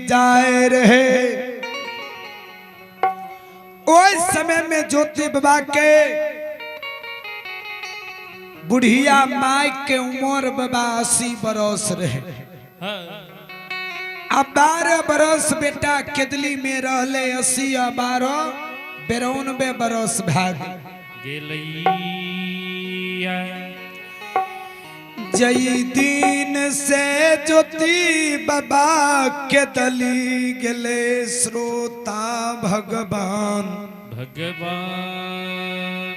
जाए रहे। ओहि समय में ज्योति बाबा के बुढ़िया माय के उम्र बाबा 80 बरस रहे। अब 12 बरस बेटा केदली में रहले, 80 आ 12 92 बरस भाग गेलैया। जई दिन से ज्योति बाबा के दली गेले श्रोता भगवान भगवान।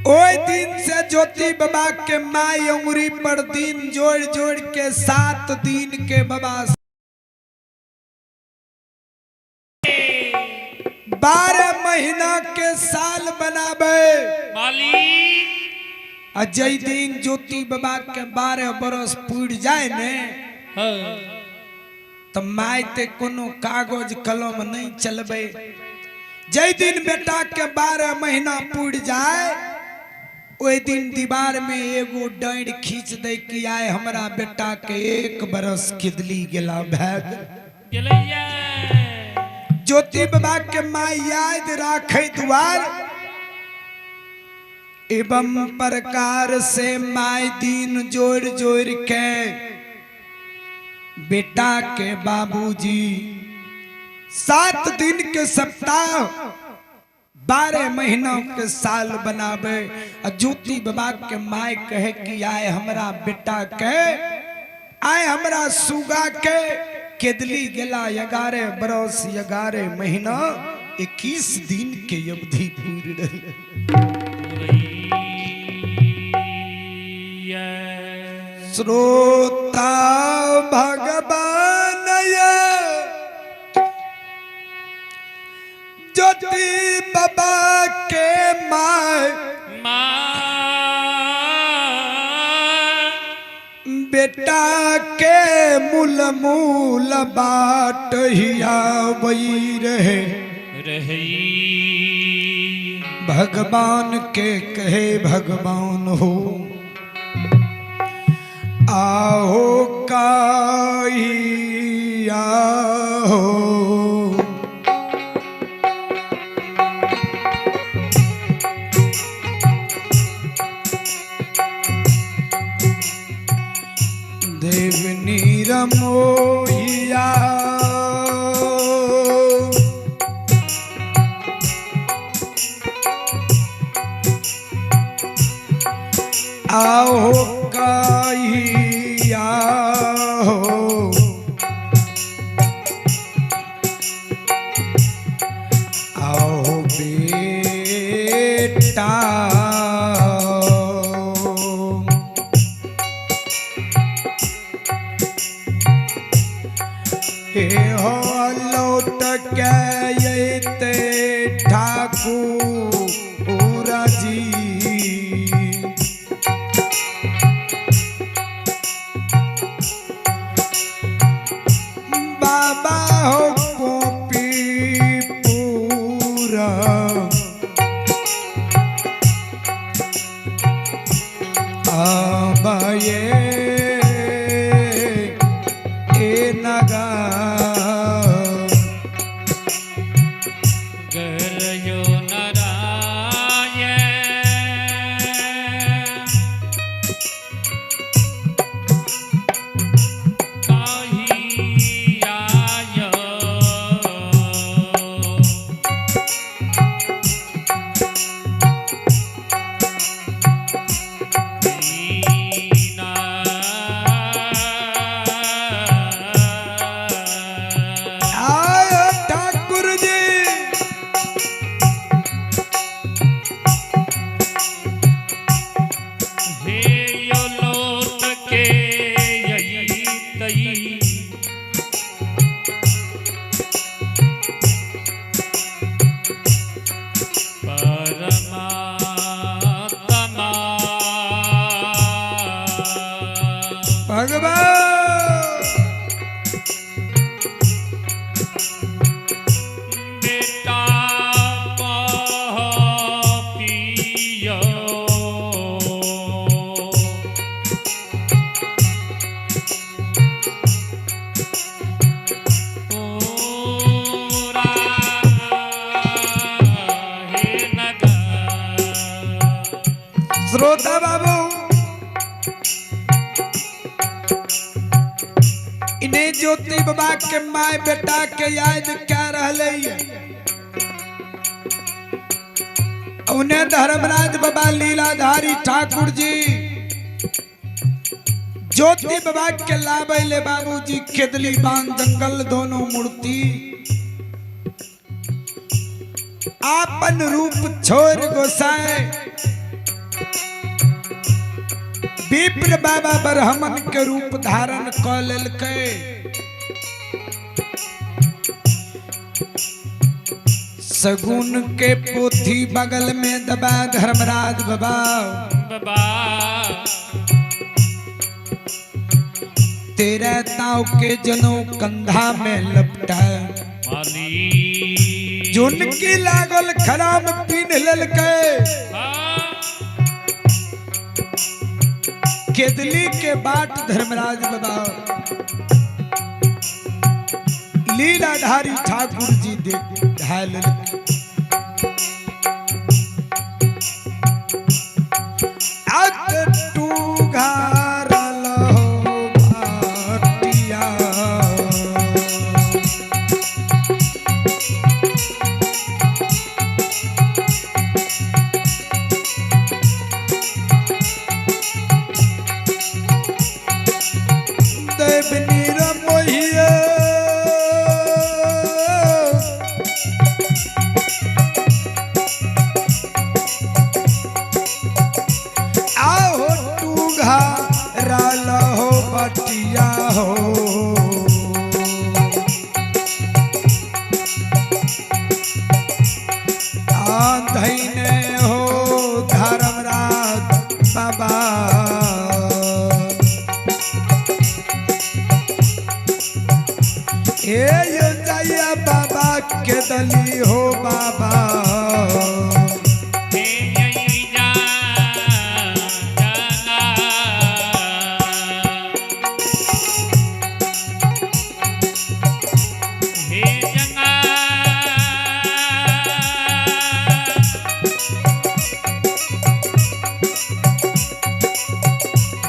ओहि दिन से ज्योति बाबा के माय उंगरी पर दिन जोड़ जोड़ के 7 दिन के बाबा 12 महीना के साल बनाबे मालिक। आ जई दिन ज्योति बाबा के 12 बरस पूर जाए ने तो my ते कोनो कागज कलम नहीं चलबे। जई दिन बेटा के 12 महीना पूर जाए ओहि दिन दीवार में एगो डाँड़ खींच दे कि आए हमरा बेटा के 1 बरस खिदली गेला भैग गेलैया। ज्योति बाबा के माय याद राखे दुआर एवं प्रकार से my दिन जोड़ जोड़ के बेटा के बाबूजी 7 दिन के सप्ताह 12 महीना के साल बनावे। आ ज्योति बाबा के my कहे कि आए हमरा बेटा के, आए हमरा सुगा के केदली गेला 11 बरस 11 महीना 21 दिन के अवधि पूरी रही। श्रोता भगवान ज्योति बाबा के my बेटा के मूल मूल बाट हिया वही रहे रही। भगवान के कहे भगवान हो आहो काई आहो देव नीरमोहिया आओ काई आहो आओ बेटा हे हो लौट के अइते ठाकुर जी। बाबा हो कोपी पूरा आबाये ए नगा गरयो नारायण काही आय। मीना। श्रोता बाबू, इन्हें ज्योति बाबा के my बेटा के याद क्या रहले है। उन्हें धर्मराज बाबा लीलाधारी ठाकुर जी ज्योति बाबा के लावे ले बाबूजी खेदली बांध जंगल दोनों मूर्ति आपन रूप छोड़ गोसाए विप्र बाबा ब्राह्मण के रूप धारण क लेलकै। सगुन के पोथी बगल में दबा धर्मराज बाबा बाबा तेरा ताव के जनो कंधा में लपटा माली जुनकी लागल खराब पीन लेलकै। हाँ। केदली के बाट धर्मराज बाबा लीलाधारी ठाकुर जी दे ढाल लेलकै। अत टूघारल हो बाटिया। देव निरमोहिया आहो टूघा राल हो बटिया हो। आधैने हो धर्मराज बाबा ए यो जया बाबा के दली हो बाबा। हे यई जा जाना। हे जंगा।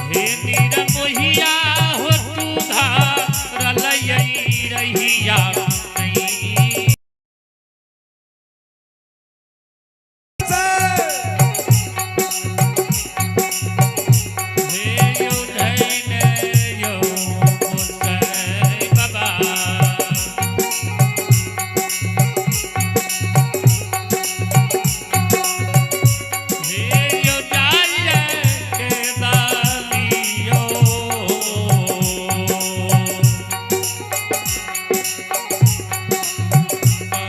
हे निरमोहिया हो तू धार लयई रहिया नहीं। हे यो धैन यो गोसाई बाबा। हे यो जाल के बालियो।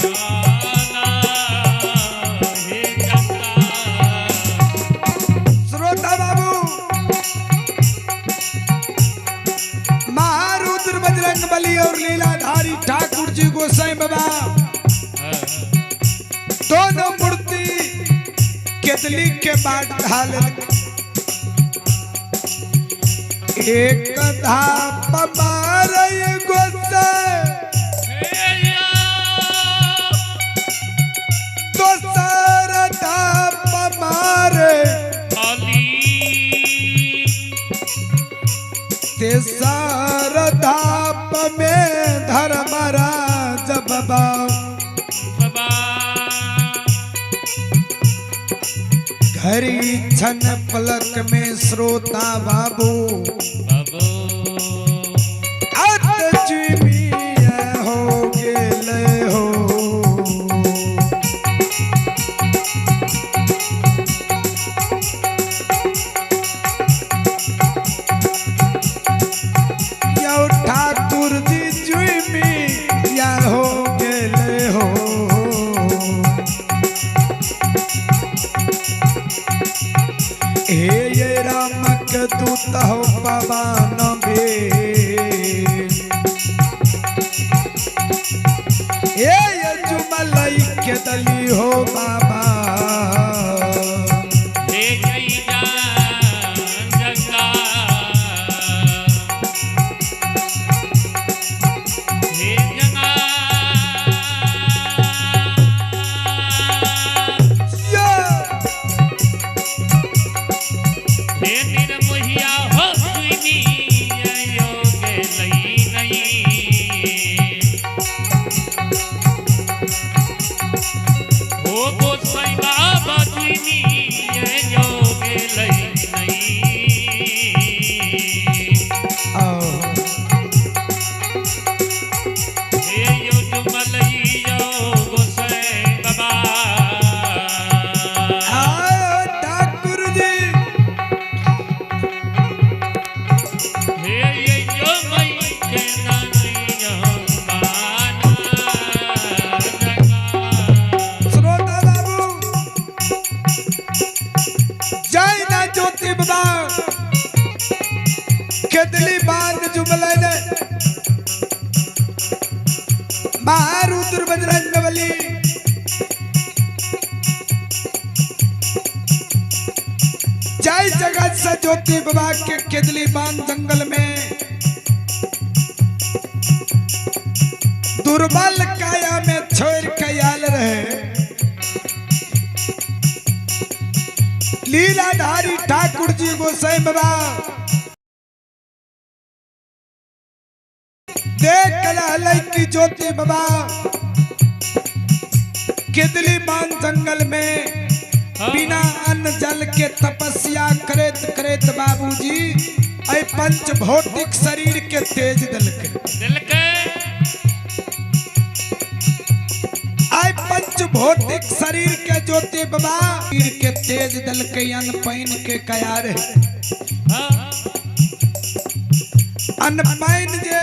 पाना हे जंगा। श्रोता बाबू, महारुद्र बजरंग बली और लीलाधारी ठाकुर जी गोसाई बाबा दोनों मूर्ति केतली के बाट ढाल एक धाप मारे गोसाई, दोसर धाप मारे, तेसर धाप में धर्मराज बाबा घरी छन पलक में श्रोता बाबू अत चुमिया हो गेले हो। यौ ठाकुर जी चुमिया हो गेले हो। हे ये राम के दूत हो पवन बे हे ये जुमलई के दली हो बाबा। या! महारुद्र बजरंग बली जय जगत से ज्योति बाबा के केदली बांध जंगल में दुर्बल काया में छोड़ के आयल रहे लीलाधारी ठाकुर जी गोसाई बाबा देख रहलै की ज्योति बाबा केदली बांध जंगल में बिना अन्न जल के तपस्या करैत करैत बाबूजी एहि पंच भौतिक शरीर के तेज देलकै। दिलके। आइ पंच भौतिक शरीर के ज्योति बाबा शरीर के तेज देलकै। अन्न पानि के कया रहे। हाँ। अन्न पानि जे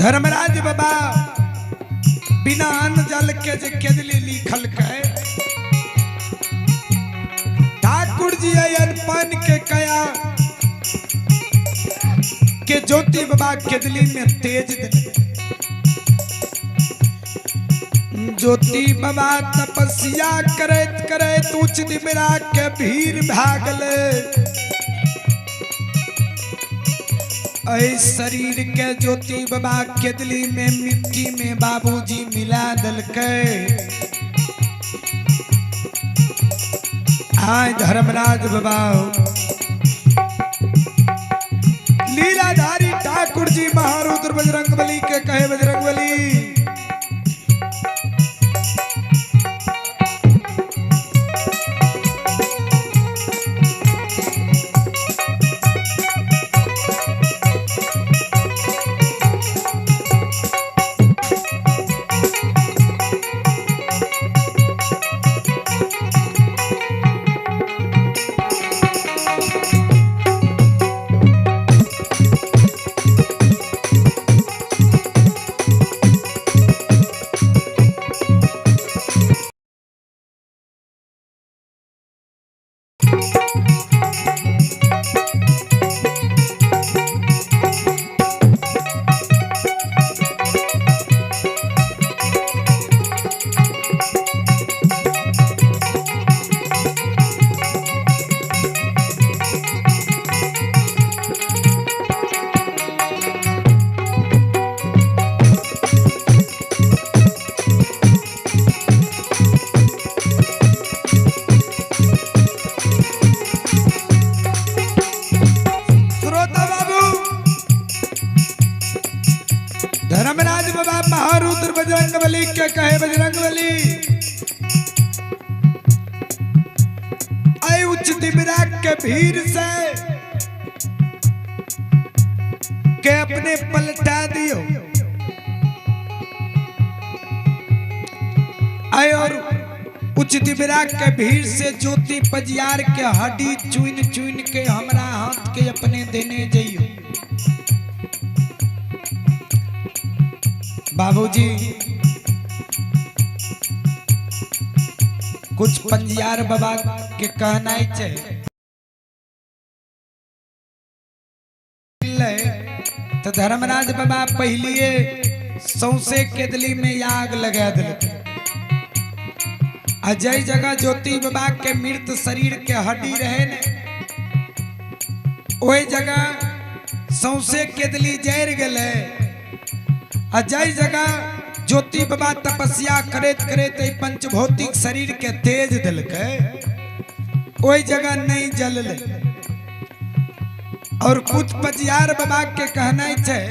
धर्मराज बाबा बिना अन्न जल के जे केदली लिखल के ठाकुर जी एहि अन्न पानि के कया के ज्योति बाबा केदली में तेज देलकै। ज्योति बाबा तपस्या करैत करैत उच्च दिबरा के भीड़ भागले। एहि शरीर के ज्योति बाबा केदली में मिट्टी में बाबूजी मिला देलकै। आय धर्मराज बाबा लीलाधारी ठाकुर जी महारुद्र बजरंग बली के कहे बजरंग बली। श्रोता बाबू, धर्मराज बाबा महारुद्र बजरंग बली के कहे बजरंग बली ऐ उच्च दिबरा के भीड़ से के अपने पलटा दियो। ऐ और उच्च दिबरा के भीड़ से ज्योति पजियार के हड्डी चुन चुन के हमरा हाथ के अपने देने जइयो। बाबूजी कुछ पंजियार बाबा के कहना छै तो धर्मराज बाबा पहलिए सौंसे केदली में आग लगा दिलकै। आ जै जगह ज्योति बाबा के मृत शरीर के हड्डी रहे ने ओहि जगह सौंसे केदली जरि गेलै। आ जै जगह ज्योति बाबा तपस्या करैत करैत एहि पंचभौतिक शरीर के तेज देलकै ओहि जगह नहीं जललै। और कुछ पजियार बाबा के कहना छै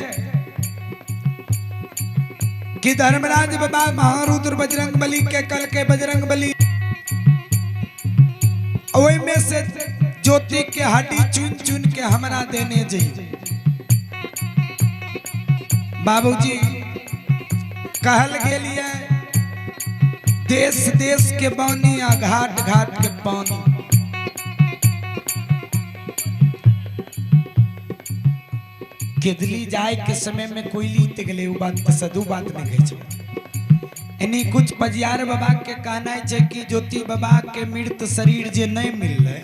कि धर्मराज बाबा महारुद्र बजरंग बली के कल के बजरंग बली ओहि में से ज्योति के हड्डी चुन चुन के हमरा देने जइयो। बाबूजी कहल गेल ये देश देश के बानी आ घाट घाट के पानी। केदली जाए के समय में कोई लीत गेलै उ बात त सदू बात नहीं कहै छै। एनी कुछ पजियार बाबा के कहना छै कि ज्योति बाबा के मृत शरीर जे नहीं मिललै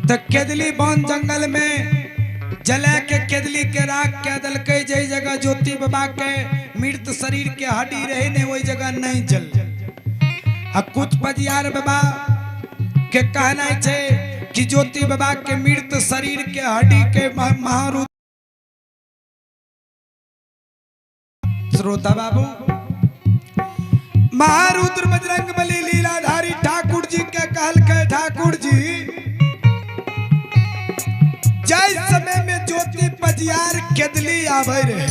त केदली वन जंगल में जला के केदली के राख के दलकै। जै जगह ज्योति बाबा के मृत शरीर के हड्डी रहे ने वही जगह नहीं जल। आ कुछ पजियार बाबा के कहना छै कि ज्योति बाबा के मृत शरीर के हड्डी के महारुद्र। श्रोता बाबू, महारुद्र बजरंग बली लीलाधारी ठाकुर जी के कहल के ठाकुर जी जय समय में ज्योति पजियार केदली आवे रहे,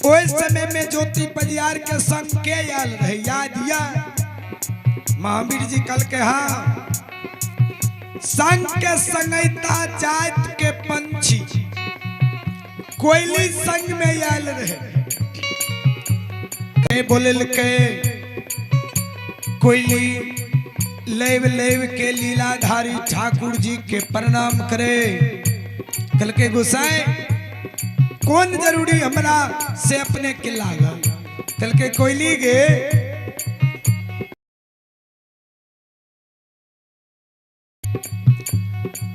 ओहि समय में ज्योति पजियार के संग के आयल रहे? याद या? महावीर जी कल के हाँ, संग के संगैता जात के पंछी कोयली संग में आयल रहे। के बोलल के कोयली लेव लेव के लीलाधारी ठाकुर जी के प्रणाम करे। कल के गुसाई कौन जरूरी हमरा से अपने के लागल? कल के कोयली गे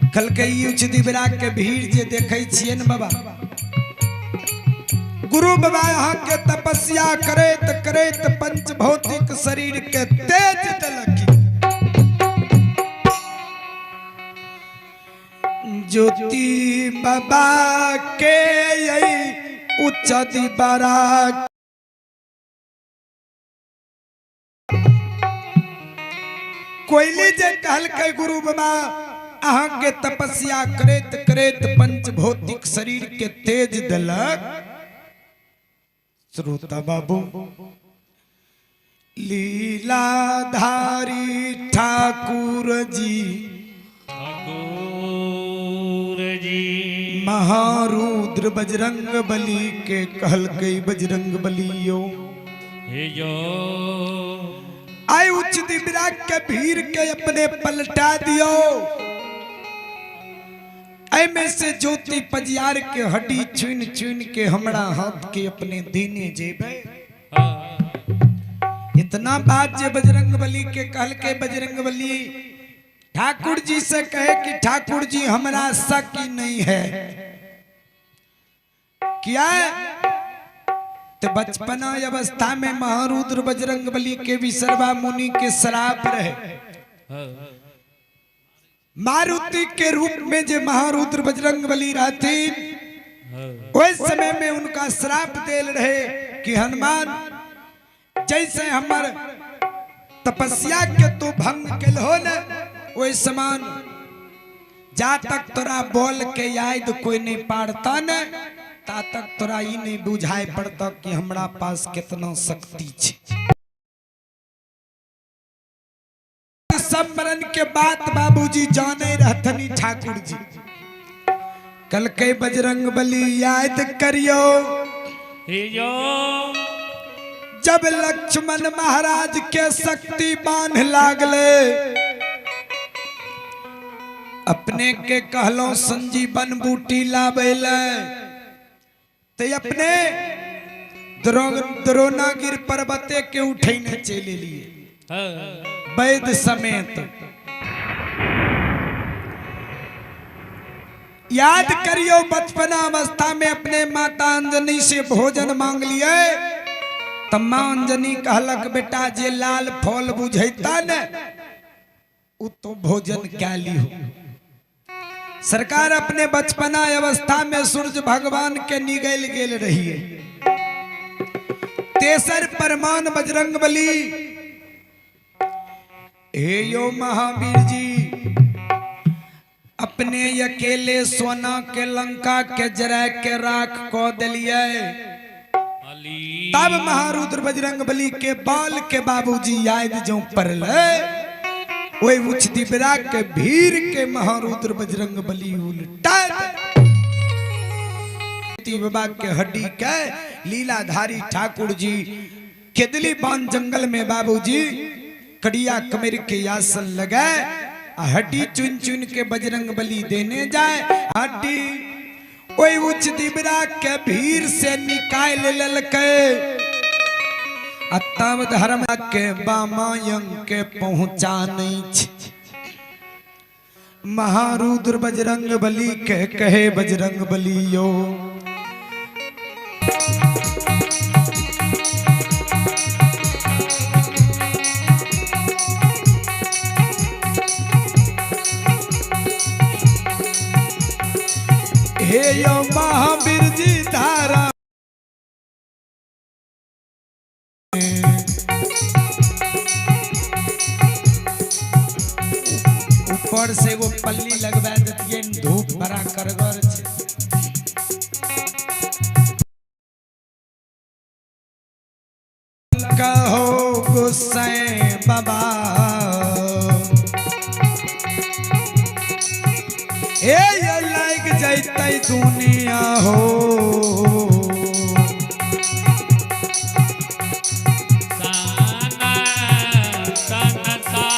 कल के ई उच्च दिबरा के भीड़ जे देखे छियै न बाबा, गुरु बाबा यहाँ के तपस्या करैत करैत पंच भौतिक शरीर के तेज देलखिन। ज्योति बाबा के यही उच्च दिबरा कोयली जे कहलकै गुरु बाबा अहाँ के तपस्या करैत करैत पंच भौतिक शरीर के तेज देलक। श्रोता बाबू, लीलाधारी ठाकुर जी ठाकुर जी महारुद्र बजरंग बली के कहलकै बजरंग बलियो हे जो आय उच्च दिबरा के भीड़ के अपने पलटा दियो, ऐ में से ज्योति पजियार के हड्डी चुन चुन के हमरा हाथ के अपने देने जेबे। इतना बात जे बजरंग बली के कहल के बजरंग बली ठाकुर जी से कहे कि ठाकुर जी हमरा शक ही नहीं है। क्या तो बचपना अवस्था में महारुद्र बजरंग बली के विसर्वा मुनि के श्राप रहे, मारुति के रूप में जे महारुद्र बजरंग बली रहती उस समय में उनका श्राप देल रहे कि हनुमान जैसे हमर तपस्या के तू भंग केल हो न, वही समान जा तक तोरा बोल के याद कोई नहीं पाड़ता न, ता तक तोरा ई नहीं बुझाए पड़ता कि हमरा पास कितना शक्ति छे। सम्मरण के बात बाबूजी जाने रहतनी ठाकुर जी। कल के बजरंग बली याद करियो हे जो जब लक्ष्मण महाराज के शक्ति बांध लागले, अपने के कहलो संजीवन बूटी लाबे ले, ते अपने द्रोणागिर पर्वते के उठैने चले लिए वैद समेत। याद करियो बचपना अवस्था में अपने माता अंजनी से भोजन मांग लिए, तब मां अंजनी कहलक बेटा जे लाल फल बुझैता ने उ तो भोजन क्या ली हो। सरकार अपने बचपना अवस्था में सूर्य भगवान के निगल गेल रहिए। तेसर परमान बजरंग बली हे यो महावीर जी अपने अकेले सोना के लंका के जरा के राख को दिलिए। तब महारुद्र बजरंग बली के बाल के बाबूजी याद जो पड़ले ओहि उच्च दिबरा के भीड़ के महारुद्र बजरंग बली उल्टा बाबा के हड्डी के लीलाधारी ठाकुर जी केदली बांध जंगल में बाबूजी कड़िया कमेर के आसन लगाए, हड्डी चुन चुन के बजरंग बली देने जाए। हड्डी ओहि उच्च दिबरा के भीड़ से निकाल ललके, तब धर्म के बामायंग के पहुंचा नहीं छे। महारुद्र बजरंग बली के कहे बजरंग बली यो। हे यो महावीर जी धारा ऊपर से एगो पल्ली लगवा देतियै, धूप बड़ा करगर छै। कहो गोसाई बाबा हे ये लाग जैतै दुनिया हो। साना सनसा।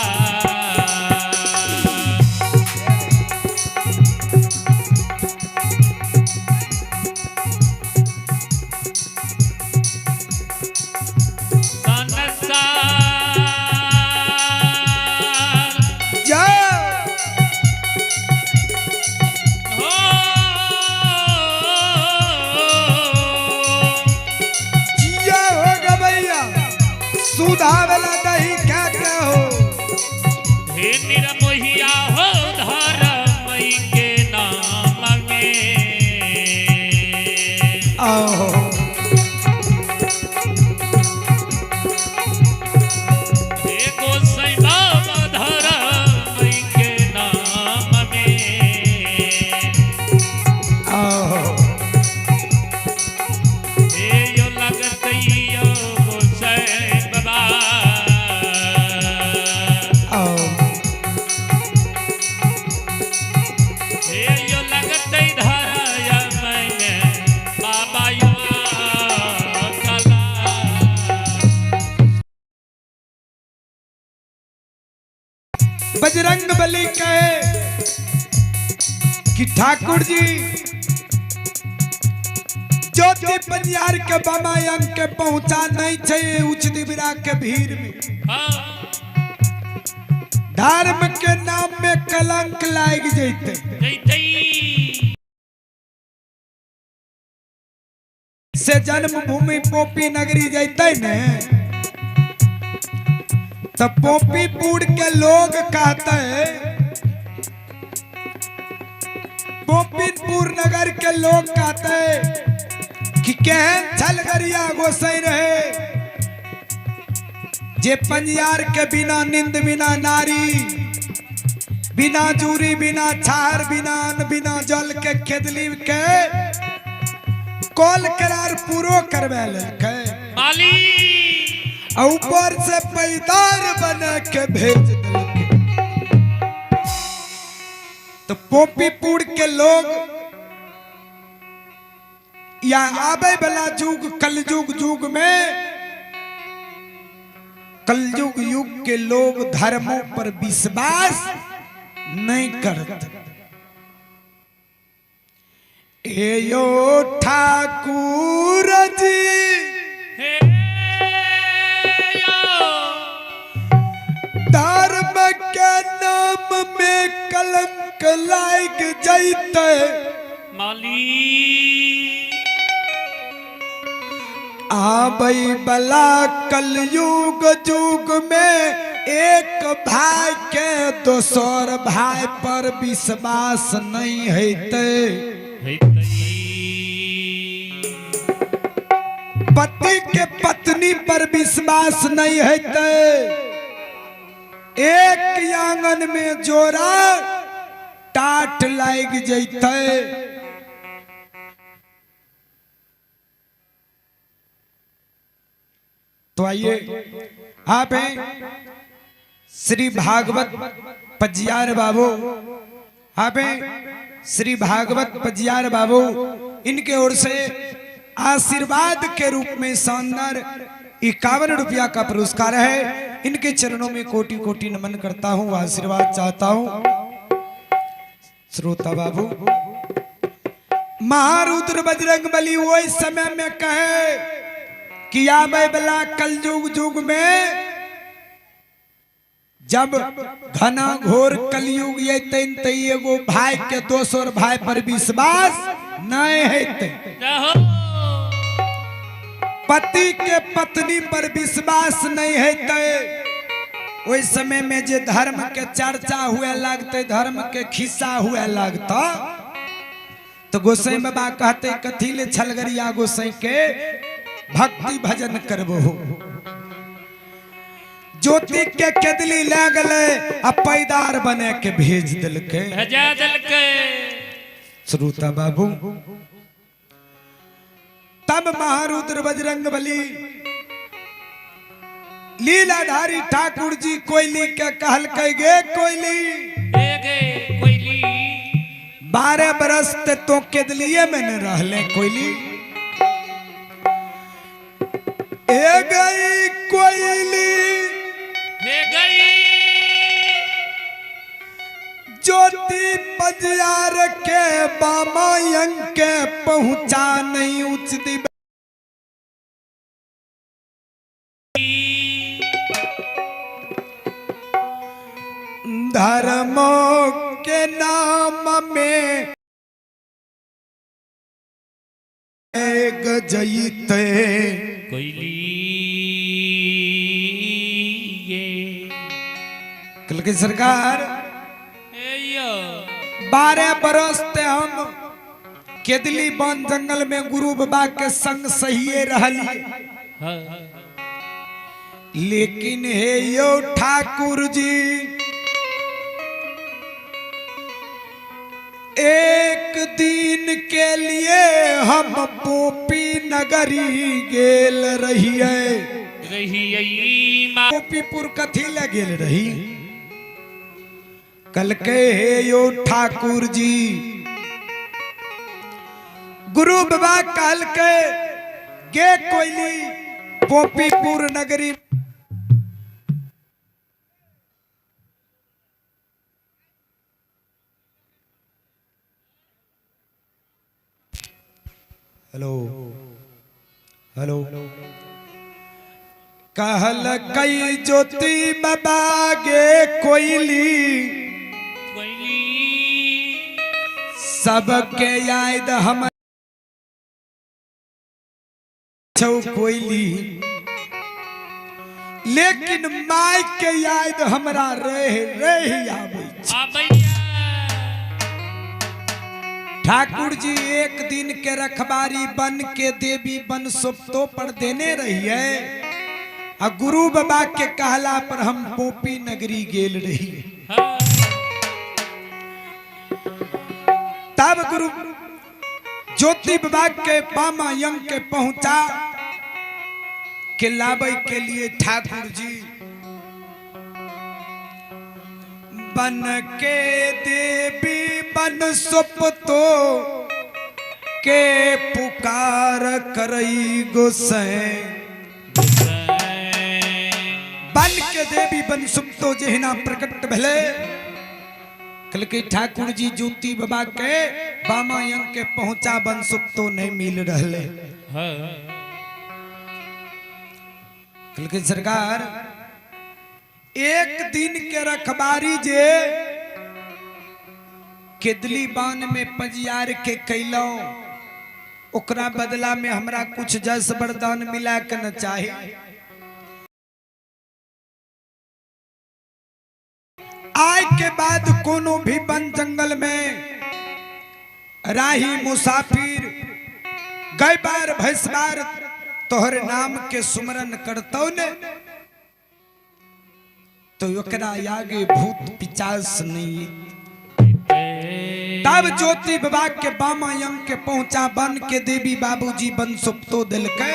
संसार जय हो। जिया हो गबैया सुधा वाला दही खा के हो। हे निरमोहिया हो धर्म के नाम में। आओ हे गोसाई बाबा धर्म के नाम में। आओ हे यो लगतैयो गोसाई बाबा। आओ हे यो लगतै धर्म में बाबा यो कला। बजरंग बली कहे कि ठाकुर जी ज्योति पंजियार के बाबा अंग के पहुंचा नहीं छे उच्च दिबिरा के भीड़ में। हाँ। धर्म के नाम में कलंक लाग जैते। जैतै। से जन्मभूमि पोपी नगरी जैते ने तो पोपीपुर के लोग कहते हैं, पोपीपुर नगर के लोग कहते हैं कि केहन छलगरिया गोसाई रहे जे पंजियार के बिना नींद बिना नारी बिना जूरी बिना छार बिना अन्न बिना जल के खेदली के कॉल करार पूरो करवा लेलकै माली। आ ऊपर से पैदार बना के भेज देलकै। तो पोपीपुर के लोग या आबे वाला युग कलयुग युग में कलयुग युग के लोग धर्मों पर विश्वास नहीं करते। हे यो ठाकुर जी हे यो धर्म के नाम में कलंक लाग जैते। माली। आबई बला कलयुग युग में एक भाई के दोसर भाई पर विश्वास नहीं हेतै। हेतै। पति के पत्नी पर विश्वास नहीं हेतै। एक आंगन में जोड़ा टाट लाग जैतै। तो आइए आप हैं श्री भागवत पजियार बाबू, आप हैं श्री भागवत पजियार बाबू, इनके ओर से आशीर्वाद के रूप में शानदार 51 रुपया का पुरस्कार है। इनके चरणों में कोटि कोटि नमन करता हूं, आशीर्वाद चाहता हूं। श्रोता बाबू महारुद्र बजरंग बली वही समय में कहे कि आबे बला कलयुग युग में जब घना घोर कलयुग अयतनि त एगो भाई के दोसर भाई पर विश्वास नहीं हेतै। पति के पत्नी पर विश्वास नहीं हेतै। ओहि समय में जे धर्म के चर्चा हुए लगते, धर्म के खिस्सा हुए लगता, तो गोसाई बाबा कहते कथी ले छलगरिया गोसाई के भक्ति भजन करबो। ज्योति के केदली ले गले आ पैदार बने के भेज दिलके, भेजा दिलके। श्रोता बाबू, तब महारुद्र बजरंग बली लीलाधारी ठाकुर जी कोयली के कहलकै, गे कोयली, गे कोयली, 12 बरस ते तो केदलिए में न रहले कोयली, ए गई कोयली, हे गई ज्योति पजियार के बामायन के पहुंचा नहीं उच दी। धर्मों के नाम में गजईते कोयली। कल सरकार 12 बरस ते हम केदली वन जंगल में गुरु बाबा के संग सहिए रहली, लेकिन हे यो ठाकुर जी, एक दिन के लिए हम पोपी नगरी गेल रहिए। पोपीपुर कथी ले गेल रही? कल के हे यो ठाकुर जी, गुरु बाबा कहल के गे कोयली पोपीपुर नगरी हेलो हेलो कहल कई ज्योति बाबा गे कोयली, सबके याद हम छौ कोयली, लेकिन my के याद हमरा रह रह आबै। ठाकुर जी एक दिन के रखबारी बन के देवी बन सुप्तो पर देने रहिए, आ गुरु बाबा के कहला पर हम पोपी नगरी गेल रही। तब गुरु ज्योति बाबा के बामा यंग के पहुंचा के लाबे के लिए ठाकुर जी बन के देवी बन सुपतो के पुकार करई गोसाई। बन के देवी बन सुपतो जहिना प्रकट भले, कल ठाकुर जी ज्योति बाबा के बामा यंग के पहुंचा बन सुपतो नहीं मिल रहे। कल सरकार एक दिन के रखबारी जे केदली बान में पजियार के कैलो, ओकरा बदला में हमरा कुछ जस वरदान मिला के न चाही। आय के बाद कोनो भी वन जंगल में राही मुसाफिर गए बार भैंसबार तोहर नाम के सुमरन करतौ ने, तो ओकरा आगे भूत पिचास नहीं। तब ज्योति बाबा के बामा यंग के पहुंचा बन के देवी बाबूजी बन सुप्तो दिलके।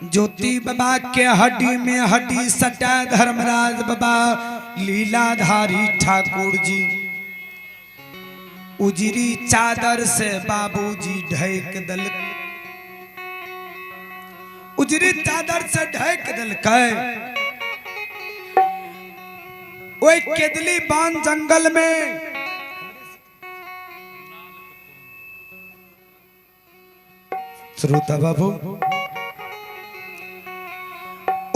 ज्योति बाबा के हड्डी में हड्डी सटा धर्मराज बाबा लीलाधारी ठाकुर जी उजरी चादर से बाबूजी ढक दल, उजरी चादर से ढक दिलकै। ओई केदली बान जंगल में श्रोता बाबू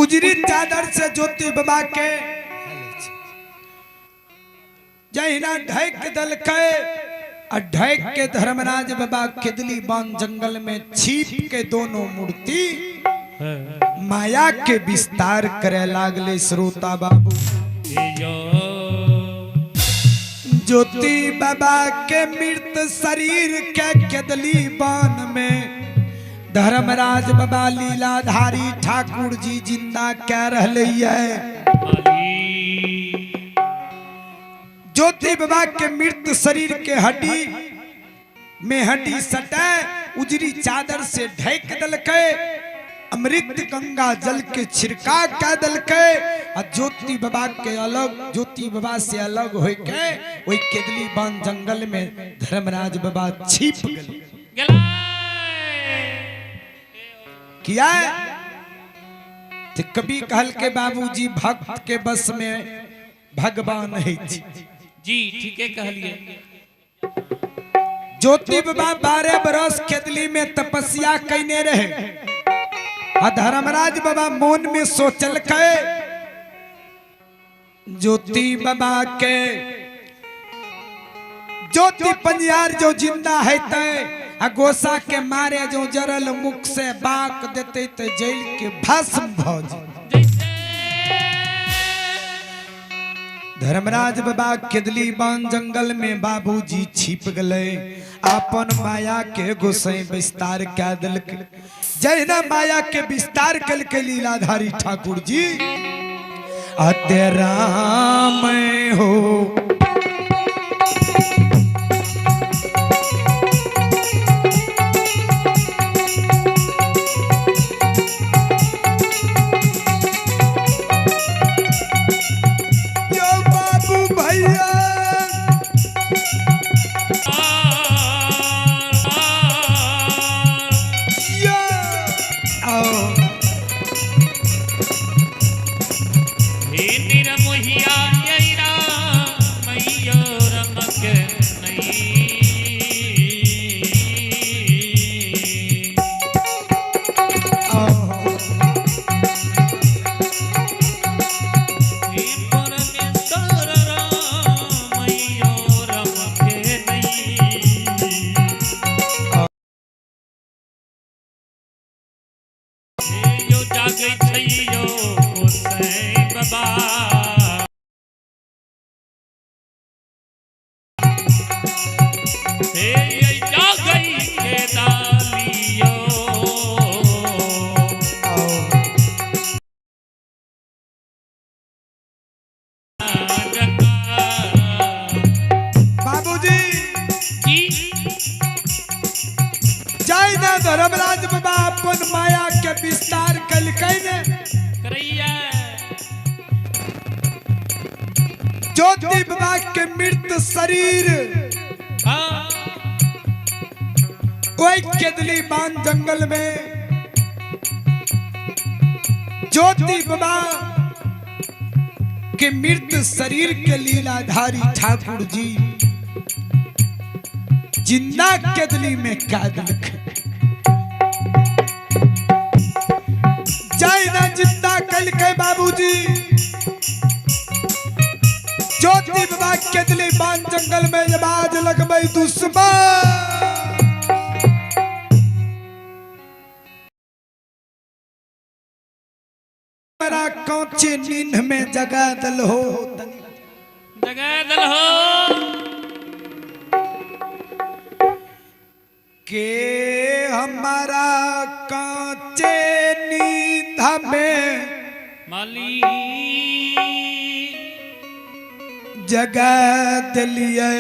उजरी चादर से ज्योति बाबा के जहिना ढक दलकै आ ढक के धर्मराज बाबा केदली वन जंगल में छिप के दोनों मूर्ति माया के विस्तार करे लागले। श्रोता बाबू, ज्योति बाबा के मृत शरीर के केदली वन में धर्मराज बाबा लीलाधारी ठाकुर जी जिंदा कह रहे है। ज्योति बाबा के मृत शरीर के हड्डी में हड्डी सटे उजरी चादर से ढक दलकै, अमृत गंगा जल के छिड़का क दलकै आ ज्योति बाबा के अलग, ज्योति बाबा से अलग होय के ओहि केदली वन जंगल में धर्मराज बाबा छिप गेल। किया तो कभी कहल के बाबूजी भक्त के बस में भगवान है जी। ठीक है कहलिए। ज्योति बाबा 12 बरस खेदली में तपस्या कैने रहे आ धर्मराज बाबा मन में सोचल के ज्योति बाबा के ज्योति पंजियार जो जिंदा है ते आ गोसा के मारे जो जरल मुख से बाक देते ते जेल के भस्म भ जेतै। धर्मराज बाबा केदली वन जंगल में बाबूजी छिप गए, अपन माया के गोसाई विस्तार कै दिलक। जहिना माया के विस्तार कल के लीलाधारी ठाकुर जी अते राम हो यो बाबू भैया यो आओ। हे निरमोहिया यैरा मैयो रमक नहीं। आओ। हे परमेश्वर रामैयो रमक नहीं। हे यो जागै छैयो गोसाई बाबा। हे ये जागै के दालियो। आओ। बाबूजी जी। जय ना धर्मराज बाबा अपन माया के विस्तार कलकै ने करैया ज्योति बाबा के मृत शरीर हाँ ओई केदली बान जंगल में ज्योति बाबा के मृत शरीर के लीलाधारी ठाकुर जी जिंदा केदली में कैद जय ना जिंदा कल के बाबूजी ज्योति बाबा केदली बान जंगल में आवाज लगबे दुश्मन मेरा कौचे नींद में जगा दल हो। जगा दल हो। के हमारा कांचे नींद में माली जगा दिलिए।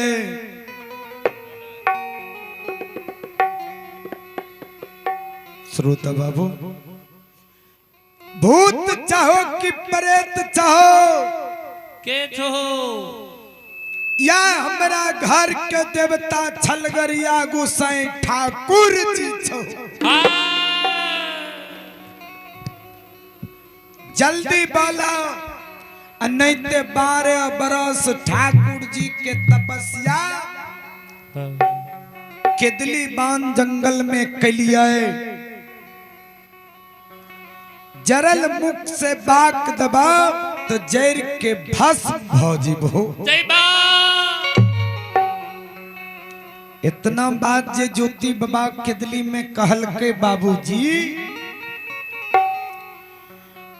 श्रोता बाबू, भूत चाहो कि प्रेत चाहो के छो या हमरा घर के देवता छलगरिया गोसाई ठाकुर जी छो, जल्दी बाला नहीं ते 12 बरस ठाकुर जी के तपस्या केदली बान जंगल में कलिए। जरल मुख से बाक दबा तो जर के भस्म भ जीबो। जयबा। इतना बात जे ज्योति बाबा केदली में कहल के बाबूजी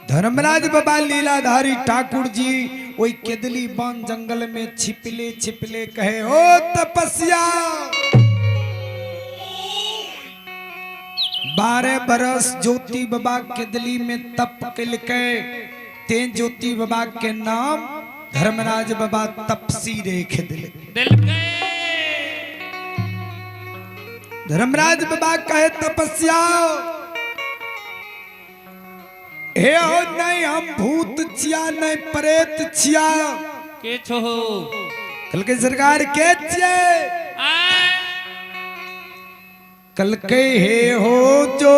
धर्मराज बाबा लीलाधारी ठाकुर जी ओई केदली वन जंगल में छिपले छिपले कहे ओ तपस्या 12 बरस ज्योति बाबा केदली में तप कलके ते ज्योति बाबा के नाम धर्मराज बाबा तपसी रेख दिल दिल। धर्मराज बाबा कहे तपस्या हे हो नहीं हम भूत छिया नहीं प्रेत छिया के छो। कल के सरकार के छिये। कल के हे हो जो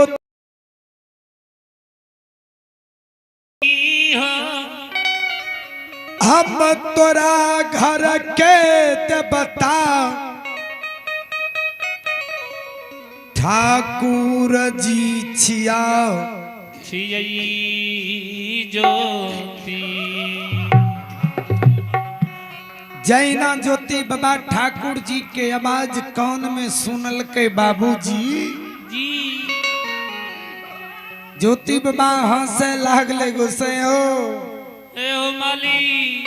हम तोरा घर के ते बता ठाकुर जी छिया छियई ज्योति। जैना ज्योति बाबा ठाकुर जी के आवाज कान में सुनल के बाबूजी जी ज्योति बाबा हंसे लागले गुस्से हो ए हो माली।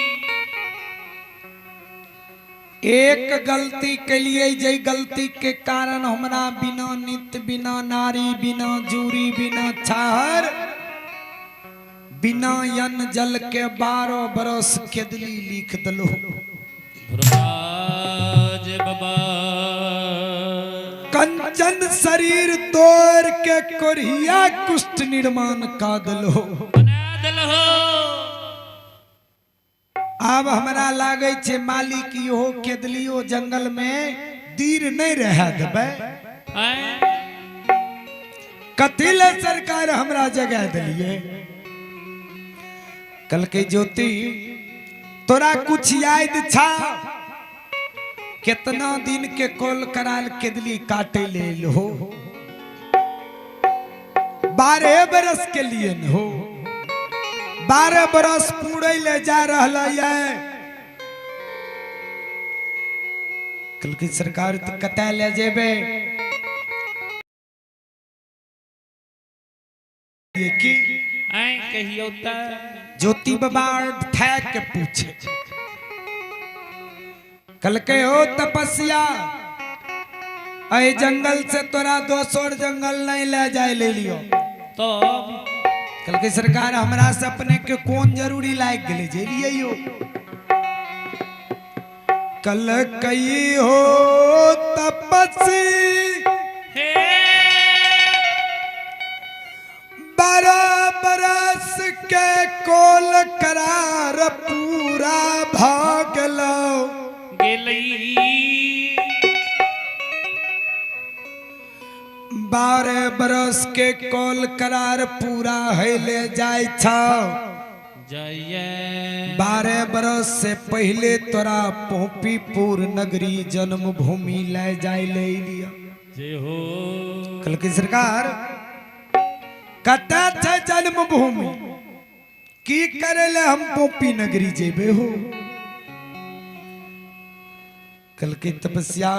एक गलती के लिए जे गलती के कारण हमरा बिना नित बिना नारी बिना जूरी बिना छाहर बिना यन जल के 12 बरस केदली लिख दलो। धर्मराज बाबा कंचन शरीर तोड़ के कोरिया कुष्ठ निर्माण का दलो बना दिल हो। अब हमरा लागे छे मालिक इहो केदलियो जंगल में दीर नहीं रह देबै। कथी ले सरकार हमरा जगह दिलिए। कल के ज्योति तोरा कुछ याद छा कितना दिन के कॉल कराल केदली काटे ले हो 12 बरस के लिए न हो 12 बरस पूरे ले जा रहा है। कल की सरकार तो कतै ले जेबे ये की कहियो त ज्योति बाबा ठैक के पूछे कल के हो तपस्या अरे जंगल से तोरा दोसर जंगल नहीं ले जाए ले लियो। तो कल के सरकार हमरा से अपने के कौन जरूरी लायक गेले जे लियो। कल कई हो तपस्वी हे 12 बरस के कोल करार पूरा भागलो गेलई। 12 बरस के कोल करार पूरा है ले जाय छौ जय 12 बरस से पहले तोरा पोपीपुर नगरी जन्मभूमि ले जाय ले लिया। जय हो। कल की सरकार कतऽ छै जन्मभूमि की करे ले हम पोपी नगरी जेबे हो। कल की तपस्या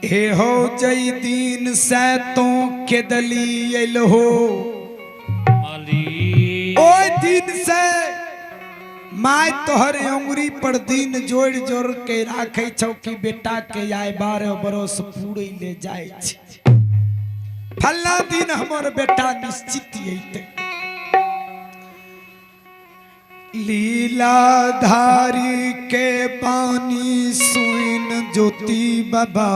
हे हो जई दिन से तो केदली अल हो माली ओई दिन से my तोहर अंगुरी पर दिन जोड़ जोड़ के राखे छौ कि बेटा के आए 12 बरस पूरे ले जाए छे फल्ला दिन हमर बेटा निश्चित अइते। लीलाधारी के पानी सुन ज्योति बाबा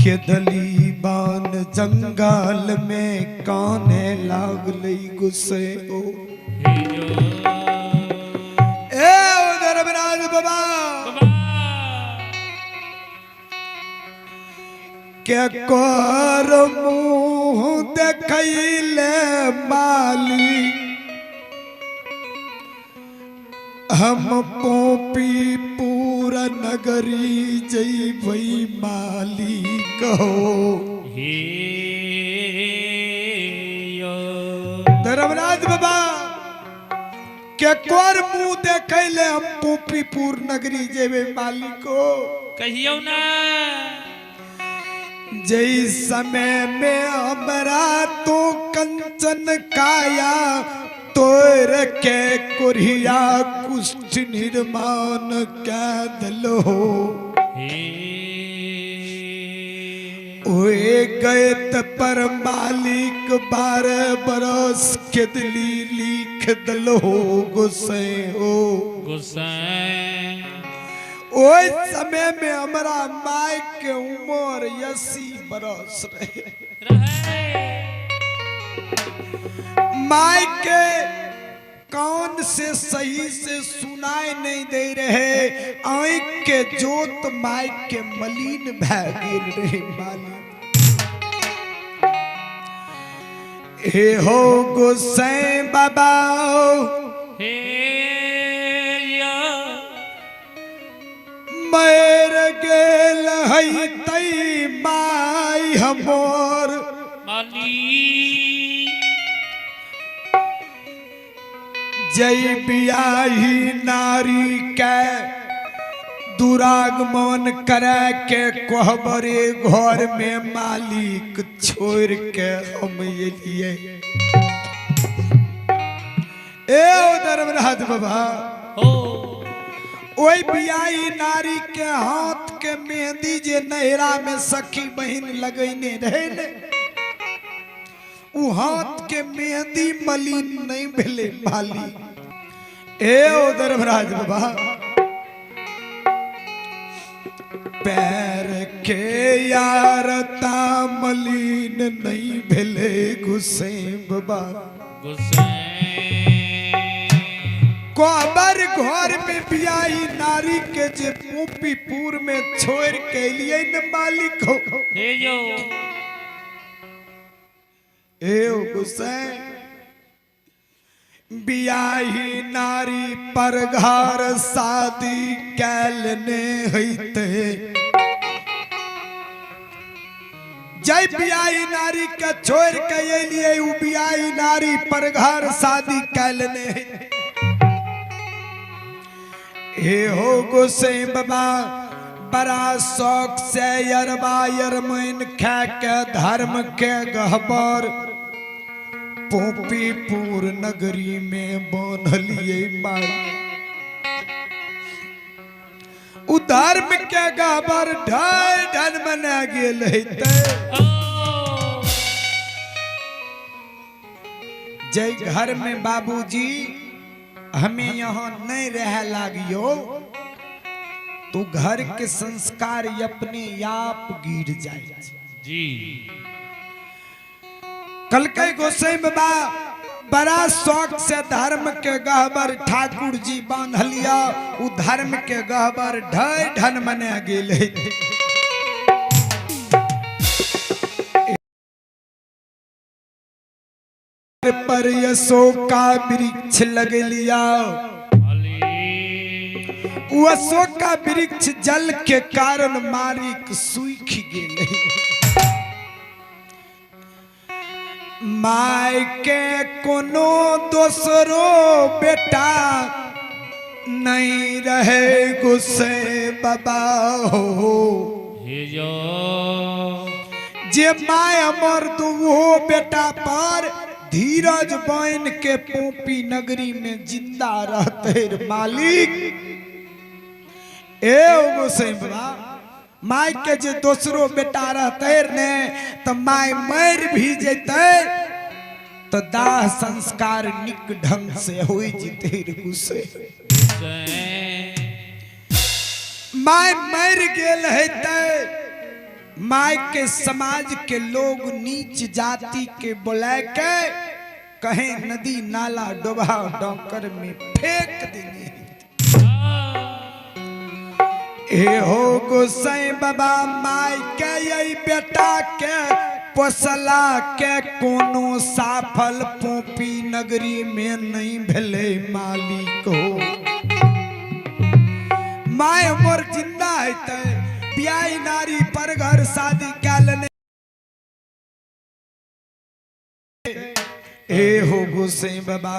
खेदली बान जंगल में काने लागले गुस्से ओ हे जो ए ओ धर्मराज बाबा बाबा के कर मुंह देखैले माली हम पोपी पूरा नगरी जइबै माली कहो। हे धर्मराज बाबा के कोर मुंह देखे ले हम पोपीपुर नगरी जेबे मालिको। कहियो ना जई समय में हमरा तो कंचन काया तोर के कुरिया कुष्ठ निर्माण कै दिलो। ओए गए त पर मालिक 12 बरस के दिली लिख दलो गुस्से हो गुस्से। ओए समय में हमरा माय के उम्र 80 बरस रहे। माय के कौन से सही से सुनाए नहीं दे रहे, आँख के जोत माय के मलिन भै गेल रहे मालिक। हे हो गोसाई बाबा हे या मर गेल है तई माय हमर माली। जय बियाही नारी के दुरागमन करे के कोहबरे घर में मालिक छोड़ के हम एलिए। ए धर्मराज बाबा हो ओई बियाही नारी के हाथ के मेहंदी जे नहरा में सखी बहन लगैने रहे ने, उ हाथ के मेहंदी मलिन नहीं भेले मालिक। ए ओ धर्मराज बाबा पैर के यार ता मलिन नहीं भेले गुस्से बाबा गुस्से। कोबर घर में बियाही नारी के जे पोपीपुर में छोड़ के लिए न मालिक हो। हे जो ए गुस्से बियाही नारी पर घर शादी कैल ने होते। जय बियाही नारी के छोड़ के एलिए उ बियाही नारी पर घर शादी कैल ने। हे हो गोसाई बाबा बड़ा शौक से अरबा अरमैन खा के धर्म के गहबर पोपीपुर नगरी में बांधलिए माल। उ धर्म के गहबर ढाई ढन मना गेल हेतै। जय घर में बाबूजी हमें यहाँ नहीं रह लागियो तो घर के संस्कार अपने आप गिर जाए जी। कल के गोसाई बाबा बड़ा शौक से धर्म के गहबर ठाकुर जी बांध लिया, उ धर्म के गहबर ढाई ढन मने गेल। पर अशोका वृक्ष लग लिया, उ अशोका वृक्ष जल के कारण मारिक सूख गेल। My के कोनो दोसरो बेटा नहीं रहे गुस्से बाबा हो। हे जो जे my अमर वो बेटा पर धीरज बन के पोपी नगरी में जिंदा रहते मालिक। ए गोसाई बाबा my के जे दोसरो बेटा रहते ने तो my मर भी जैते तो दाह संस्कार निक ढंग से हो जैते गुस्से। My मर गेल हेतै my के समाज के लोग नीच जाति के बुला के कहे नदी नाला डोबा डोकर में फेंक देने। ए हो गोसाई बाबा my के यही बेटा के पोसला के कोनो साफल पोपी नगरी में नहीं भेले मालिक हो। My मोर जिंदा है बियाही नारी पर घर शादी कै लेने हे हो गोसाई बाबा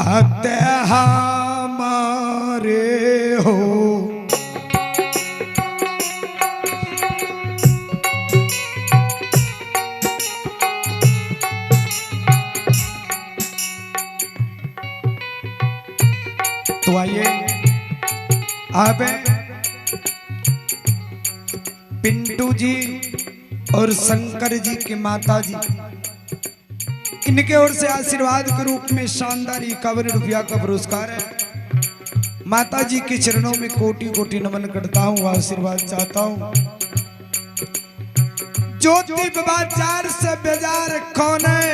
आते हमारे हो। तो आइए अब पिंटू जी और शंकर जी के माता जी इनके ओर से आशीर्वाद के रूप में शानदार 51 रुपया का पुरस्कार है। माता जी के चरणों में कोटि कोटि नमन करता हूँ, आशीर्वाद चाहता हूँ। ज्योति बाबा चार से बेजार कौन है?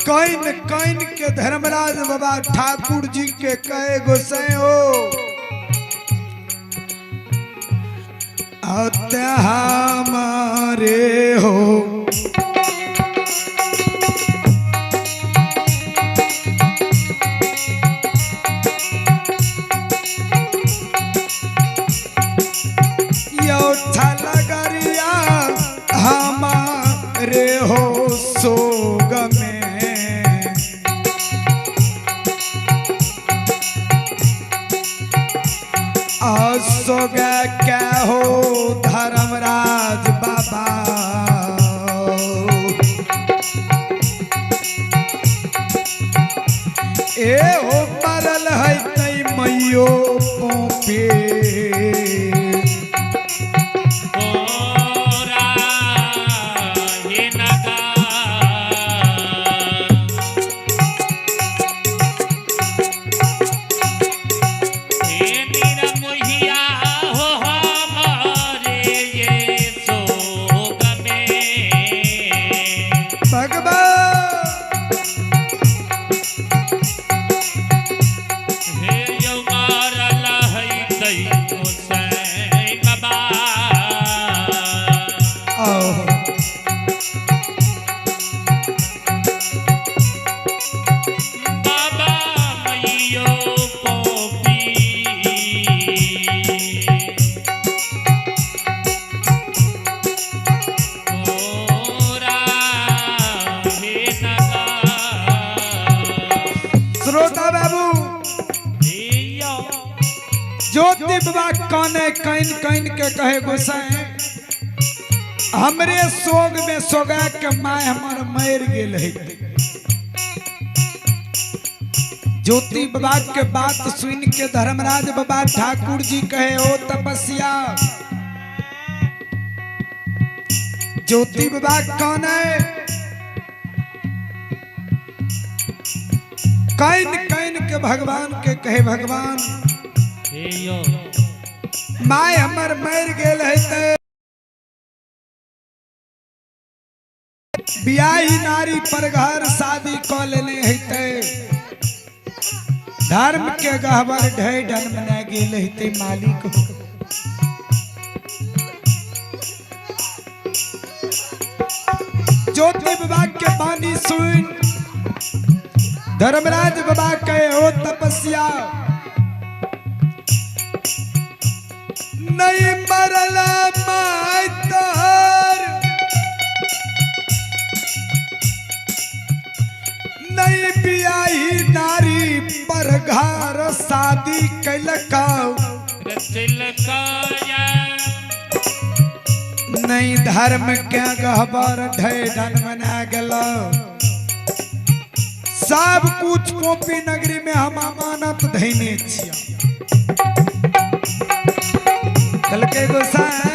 कौन कौन के धर्मराज बाबा ठाकुर जी के कहे गोसाई हो आते हमारे हो। यो छलगरिया हमारे हो सोग में। असोग क्या हो धर्मराज बाबा ए हो मरल है तई मैयो पोपे। श्रोता बाबू ज्योति बाबा काने can can के कहे गोसाई हमरे सोग में सोगा के my हमर मर गेल है। ज्योति बाबा के बात सुन के धर्मराज बाबा ठाकुर जी कहे ओ तपस्या ज्योति बाबा कौन है? Can can के भगवान के कहे भगवान my हमर मर गेल है ते बियाही नारी पर घर शादी क लेने है ते धर्म के गहबर ढे डन मना गेल है ते मालिक हो। ज्योति बाबा के बानी सुन धर्मराज बाबा कहे हो तपस्या नहीं मरल my तोहर नहीं बियाही नारी पर घर शादी कैलका नहीं धर्म के गहबर ढे डन मना गेलो सब कुछ कॉपी नगरी में हम अमानत धैने छिया। कल के गोसाई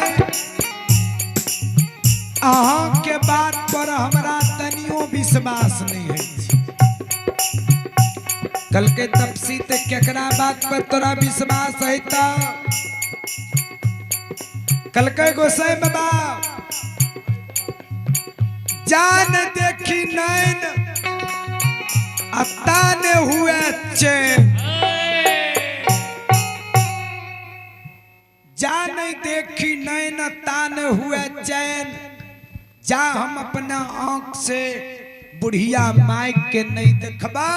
अहाँ के बात पर हमरा तनियो विश्वास नहीं है। कल के तपसी ते केकरा बात पर तोरा विश्वास है ता? कल के गोसाई बाबा जान देखी नैन अताने हुए चैन। जा नहीं देखी नैन तान हुए चैन। जा हम अपना आंख से बुढ़िया माई के नहीं देखबा,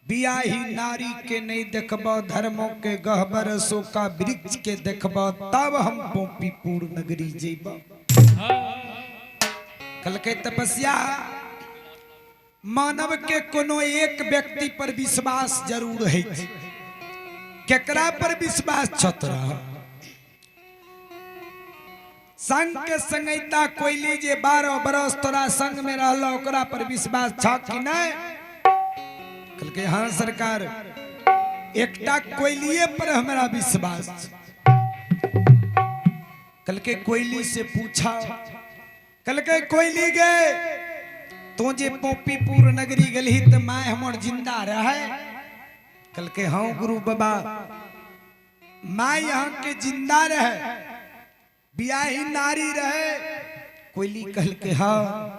बियाही नारी के नहीं देखबा, धर्मों के गहबर अशोका वृक्ष के देखबा, तब हम पोपीपुर नगरी जेबा। कहलकै तपस्या, मानव के कोनो एक व्यक्ति पर विश्वास जरूर है। केकरा पर विश्वास छत रहा? संग के संगैता कोयली जे 12 बरस तोरा संग में रहल, ओकरा पर विश्वास छ कि नहीं? कहलकै हाँ सरकार, एकटा कोयलिए पर हमरा विश्वास छ। कहलकै कोयली से पूछा। कहलकै कोयली गे, तू जे पोपीपुर नगरी गेलही त my हमर जिंदा रहे? कहलकै हाँ गुरु बाबा, my यहाँ के जिंदा रहे, बियाही नारी रहे। कोयली कहलकै हाँ।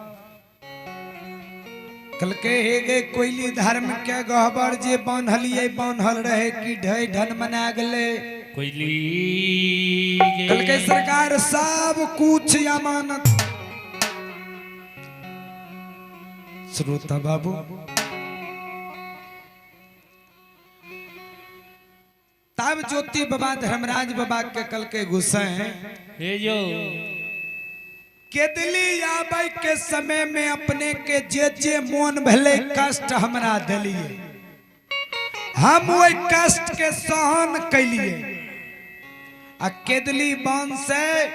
कहलकै हे गे कोयली, धर्म के गहबर जे बान्हलिए बान्हल रहे कि ढै ढन मना गेलै? कोयली। कहलकै सरकार, सब कुछ अमानत। श्रोता बाबू, तब ज्योति बाबा धर्मराज बाबा के कल के गुस्से हे जो केदली आबै के समय में अपने के जे जे मोन भले कष्ट हमरा दिलिए, हम ओहि कष्ट के सहन कैलिए आ केदली वन से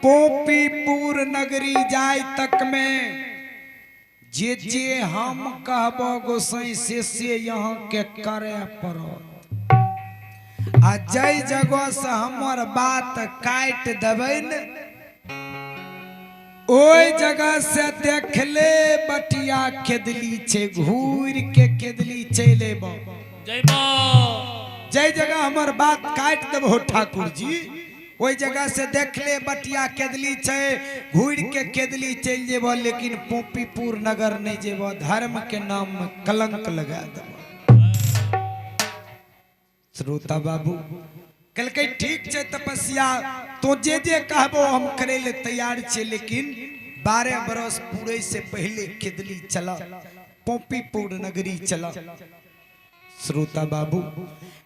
पोपीपुर नगरी जाय तक में जे जे हम कहबो गोसाई से यहाँ के करे पड़त आ जय जगह से हमर बात काटि देबै ने, ओहि जगह से देखले बटिया केदली छै, घूर के केदली चलि अयबो। जयबो। जय जगह हमर बात काटि देबो ठाकुर जी, ओहि जगह से देखले बटिया केदली छै, घूर के केदली चलि जेबो, लेकिन पोपीपुर नगर नहीं जेबो, धर्म के नाम में कलंक लगा देबो। श्रोता बाबू, कहलकै ठीक छै तपस्या, तो जे जे कहबो हम करे ले तैयार छे, लेकिन 12 बरस पूरे से पहले केदली चला, पोपीपुर नगरी चला। श्रोता बाबू,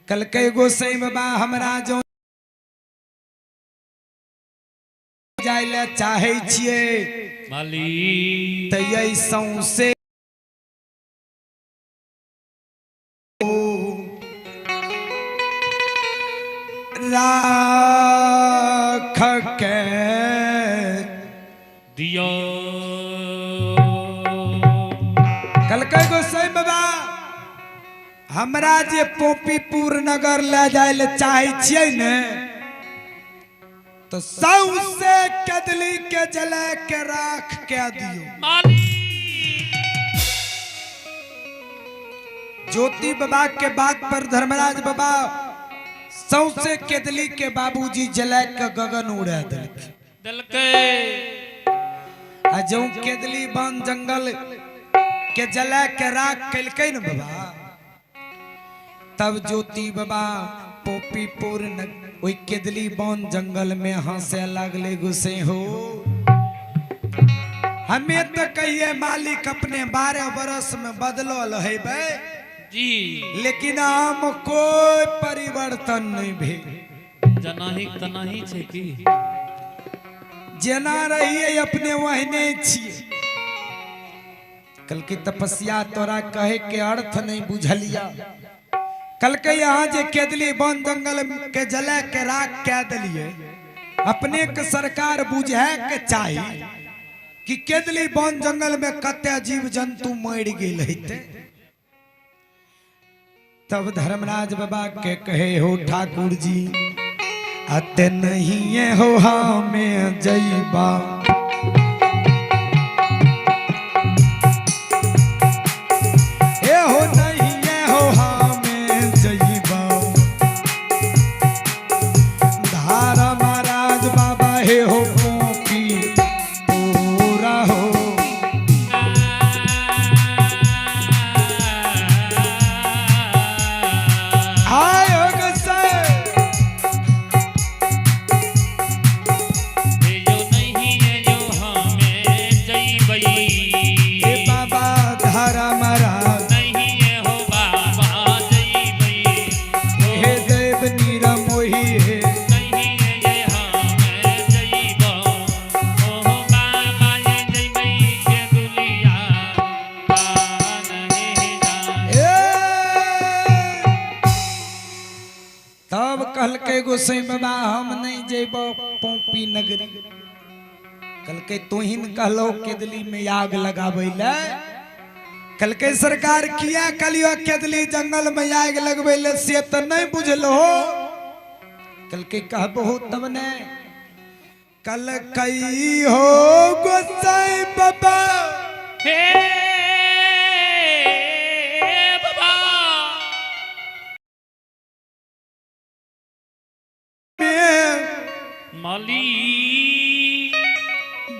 कहलकै गोसाई बाबा, हमरा जो जाय ले चाहे छियै माली त यही सौंसे राख के दियो। कहलकै गोसाई बाबा, हमरा जे पोपीपुर नगर ले जाय ले चाहे छियै ने, तो सौंसे कदली के जला के राख के दियो। माली। ज्योति बाबा के बात पर धर्मराज बाबा सौंसे केदली के बाबूजी जला के गगन उड़ा देलखिन। देलकै। आ जौ केदली वन जंगल के जला के राख केलकै न बाबा, तब ज्योति बाबा पोपीपुर ओहि केदली वन जंगल में हंसे लागले गुस्से हो। हमें तो कहिए मालिक अपने 12 बरस में बदलल हेबै जी, लेकिन हम कोई परिवर्तन नहीं भेल। जनाही तनाही छै की? जेना रहिए अपने वहने छिए। कल की तपस्या तोरा कहे के अर्थ नहीं बुझलिया। कल के यहाँ जे केदली वन जंगल के जला के राख कह दिलिए, अपने के सरकार बुझे के चाही कि केदली वन जंगल में कते जीव जंतु मर गेल हेतै। तब धर्मराज बाबा के कहे हो ठाकुर जी, अते नहीं हो हमें जईबा, ए हो नहीं हो हमें जईबा, धारा महाराज बाबा हे हो पोपी पूरा हो। आयो गोसाई। हे जो नहीं है जो हम नहीं जेबो पोपी नगरी। कहलकै तोहिन कहलो केदली में आग लगाबै ले। कहलकै सरकार किया कहलियो केदली जंगल में आग लगबै ले, से तऽ नहीं बुझलो। कहलकै कहबो तब ने। कल कई हो गोसाई बाबा, हे बाबा माली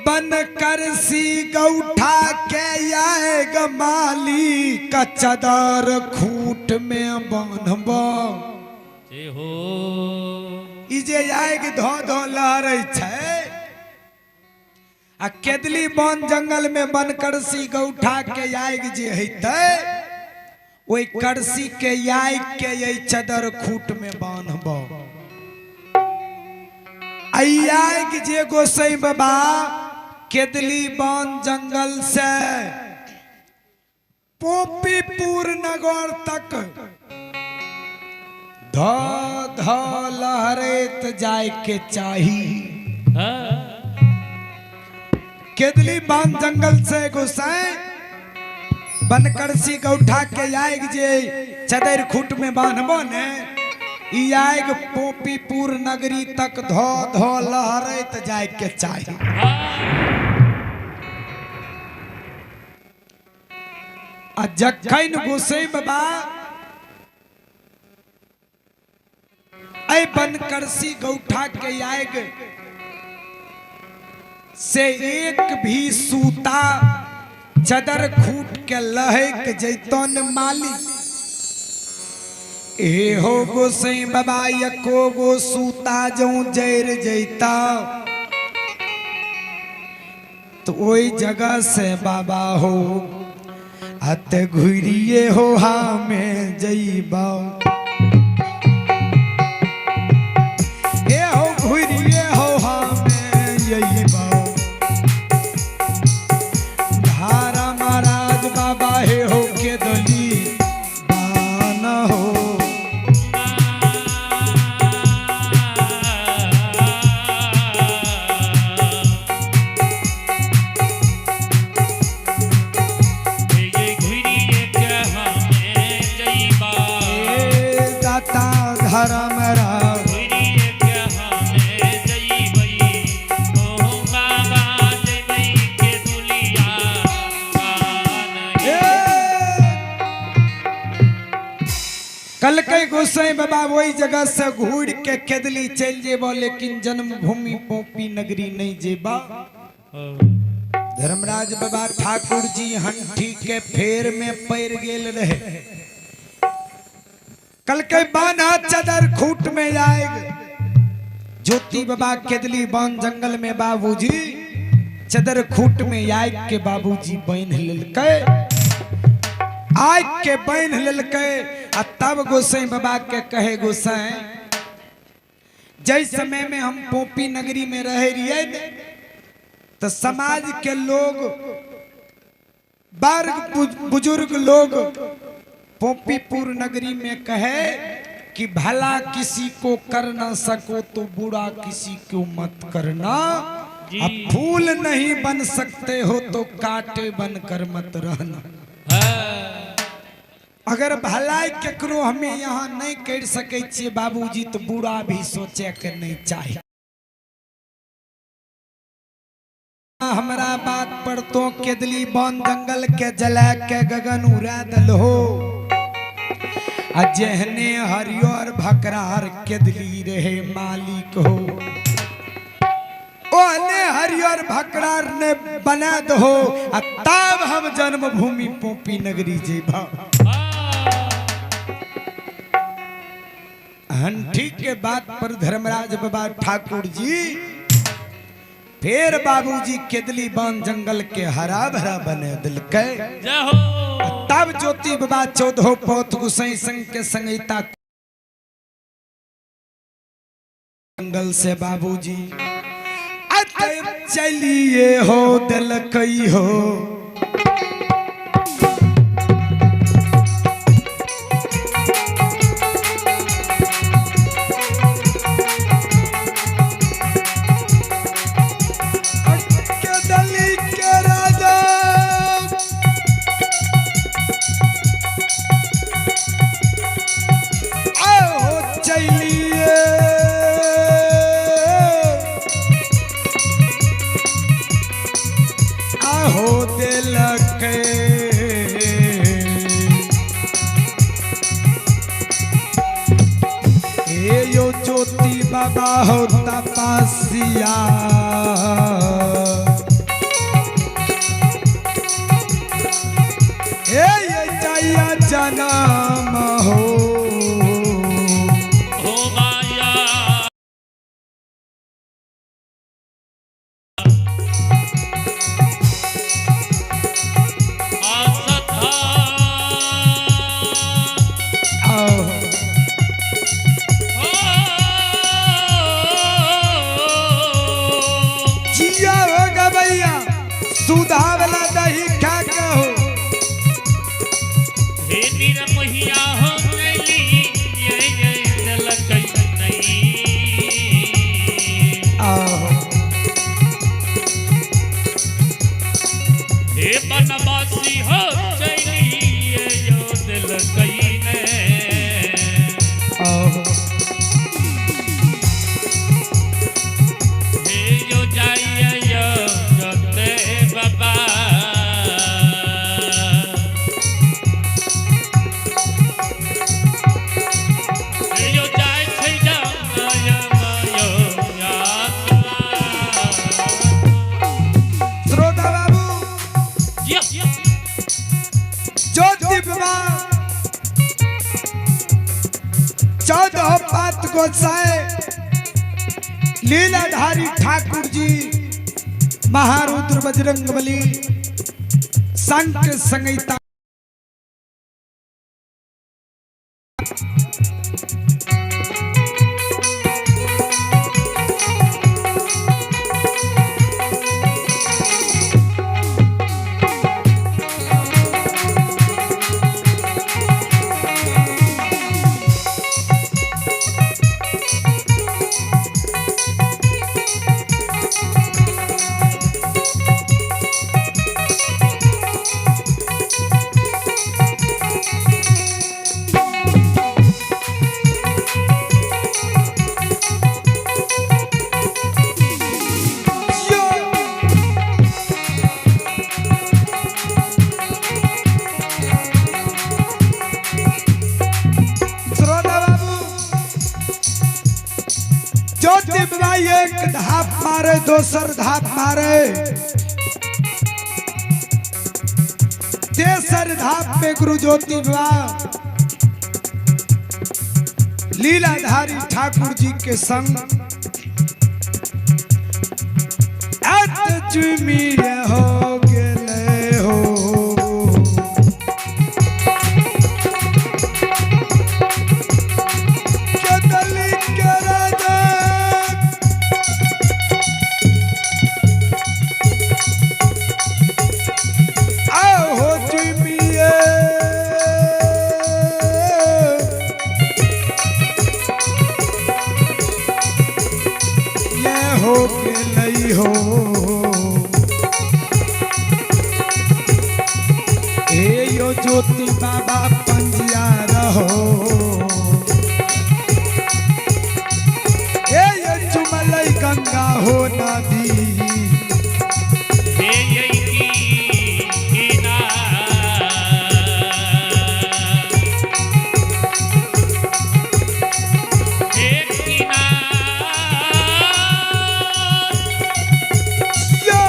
बन करसी गौठा के आएग माली का चदर खूट में बांधबो। जे हो ई जे आगि धो धो लहरै छै आ केदली वन जंगल में बन करसी गौठा के आगि जे हेतै ओहि करसी के आगि के एहि चदर खूट में बांधबो। आई आगि जे गोसई बाबा केदली वन जंगल से पोपीपुर नगर तक ध ध लहरैत जाय के चाही। केदली बांध जंगल से गोसाई बनकरसी गौठा के आगि जे चदर खूट में बांधबो ने, ई आगि पोपीपुर नगरी तक ध ध लहरैत जाय के चाही। आ जखन गोसाई बाबा ऐ बनकरसी गौठा के आगि से एक भी सूता चदर खूट के लहक जैतन माली, ए हो गोसाई बाबा एको गो सूता जौं जर जैता तो ओई जगह से बाबा हो अत घुरिए हो हमें जइबा। ए हो घुरिए हो हमें जइबा। धारा महाराज बाबा हे हो के दली बान हो। ए दाता धर्म राव कल के गोसाई बाबा वही जगह से घूर के केदली चल जेबो, लेकिन जन्मभूमि पोपी नगरी नहीं जेबा। धर्मराज बाबा ठाकुर जी हंठी के फेर में पैर गेल रहे। कल के बाना चदर खूट में आएग ज्योति बाबा केदली वन जंगल में बाबूजी चदर खूट में आग के बाबूजी बान्हि लेलकै, आग के बान्हि लेलकै। आ तब गोसाई बाबा के कहे गोसाई, जै समय में हम पोपी नगरी में रहे रहिए तो समाज के लोग वर्ग बुजुर्ग लोग पोपीपुर नगरी में कहे कि भला किसी को कर ना सको तो बुरा किसी को मत करना, अब फूल नहीं बन सकते हो तो कांटे बनकर मत रहना। अगर भलाई केकरो हमें यहाँ नहीं कर सके छियै बाबूजी तो बुरा भी सोचे के नहीं चाही। हमरा बात पर तो केदली वन जंगल के जला के गगन उड़ा दल हो, आ जेहने हरियर भकरार केदली रहे मालिक हो, ओहने हरियर भकरार ने बना दहो, आ तब हम जन्मभूमि पोपी नगरी जेबा। हंठी के बात पर धर्मराज बाबा ठाकुर जी फिर बाबूजी केदली वन जंगल के हरा भरा बने दिलकै। जय हो। तब ज्योति बाबा चौदहो पौत गुसाई संग के संगीता जंगल से बाबूजी अतः चलिए हो दिलकै हो। हो तपस्या। हे ये जय जनम हो। हो माया आसथा आओ। हो जिया हो गवैया सुधा वाला दही खा के हो। हे निरमोहिया हो नैली ये ये दिलक नहीं। आओ। हे बनवासी हो चली ये यो दिल कई ने। आओ। हे यो जाइए यो जोते बाबा। हे यो जाय छै जा माया मायो यात्रा। श्रोता बाबू यो ज्योति बाबा 14 पात गोसाए लीलाधारी ठाकुर जी महारुद्र बजरंग बली संत संगीता यो। श्रोता बाबू ज्योति बाबा एक धाप मारे दोसर धाप मारे तेसर धाप पे गुरु ज्योति बाबा लीलाधारी ठाकुर जी के संग अत चुमी हो गेले हो। केतली के राजा आओ चुमिए ये हो के लई हो। हे यो ज्योति बाबा पंजिया रहो। हे ये चुमलई गंगा हो नदी। हे ये की किना हे किना यो।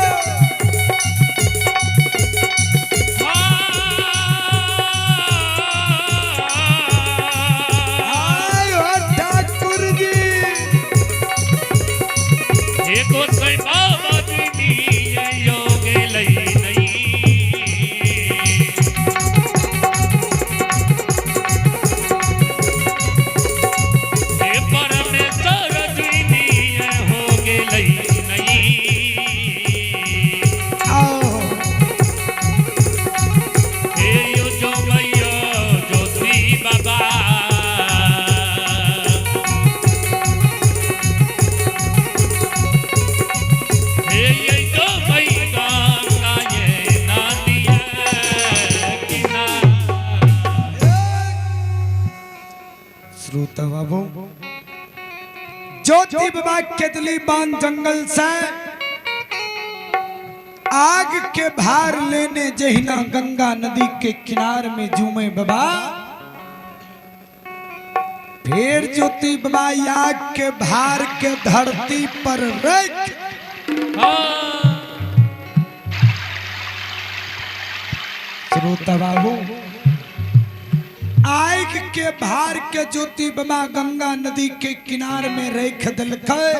आयो ठाकुर जी। हे गोसाई बाबा जी यो गेलई नहीं। हे परमेश्वर जी हो गेलई नहीं। आओ। हे यो जो मैयो ज्योति बाबा। हे ये जो मैया ये नादिया किना। श्रोता बाबू ज्योति बाबा केतली बांध जंगल से आग के भार लेने जहिना गंगा नदी के किनार में झूमे बाबा फिर ज्योति बाबा याग के भार के धरती पर रख हाँ। श्रोता बाबू आग के भार के ज्योति बाबा गंगा नदी के किनार में रख दिलकै।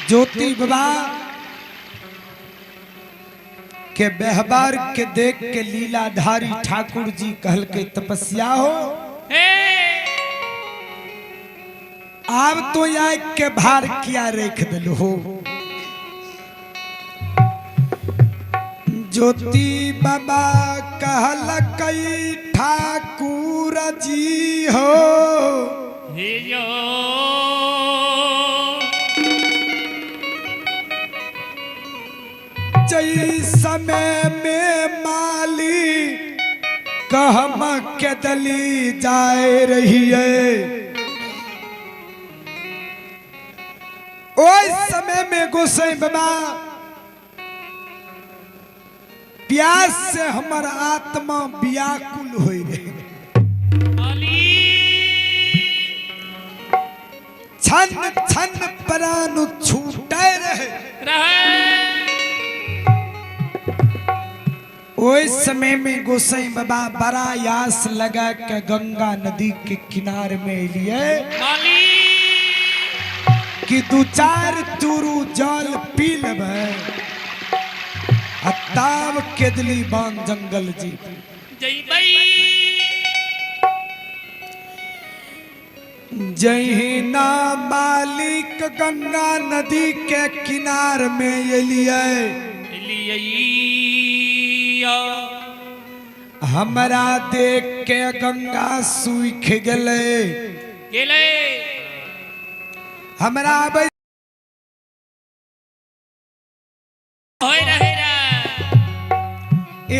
ज्योति बाबा के व्यवहार के देख के लीलाधारी ठाकुर जी कहल के तपस्या हो हे आब तो आग के भार किया रख दिल हो। ज्योति बाबा कहलकै ठाकुर जी हो हे यो जई समय में माली कहम के दली जाए रही है। ओई समय में गोसाई बाबा प्यास से हमर आत्मा व्याकुल हो रहे। अली छन छन प्राण छूटे रहे। रहे ओई समय में गोसाई बाबा बड़ा आस लगा के गंगा नदी के किनारे में लिए माली कि दू चार चूरू जल पी लेबै आ तब केदली बान जंगल जी जइबै। जहिना मालिक गंगा नदी के किनार में एलिए एलियै हमरा देख के गंगा सूख गेलै गेलै। हमरा आबै होय रहे रे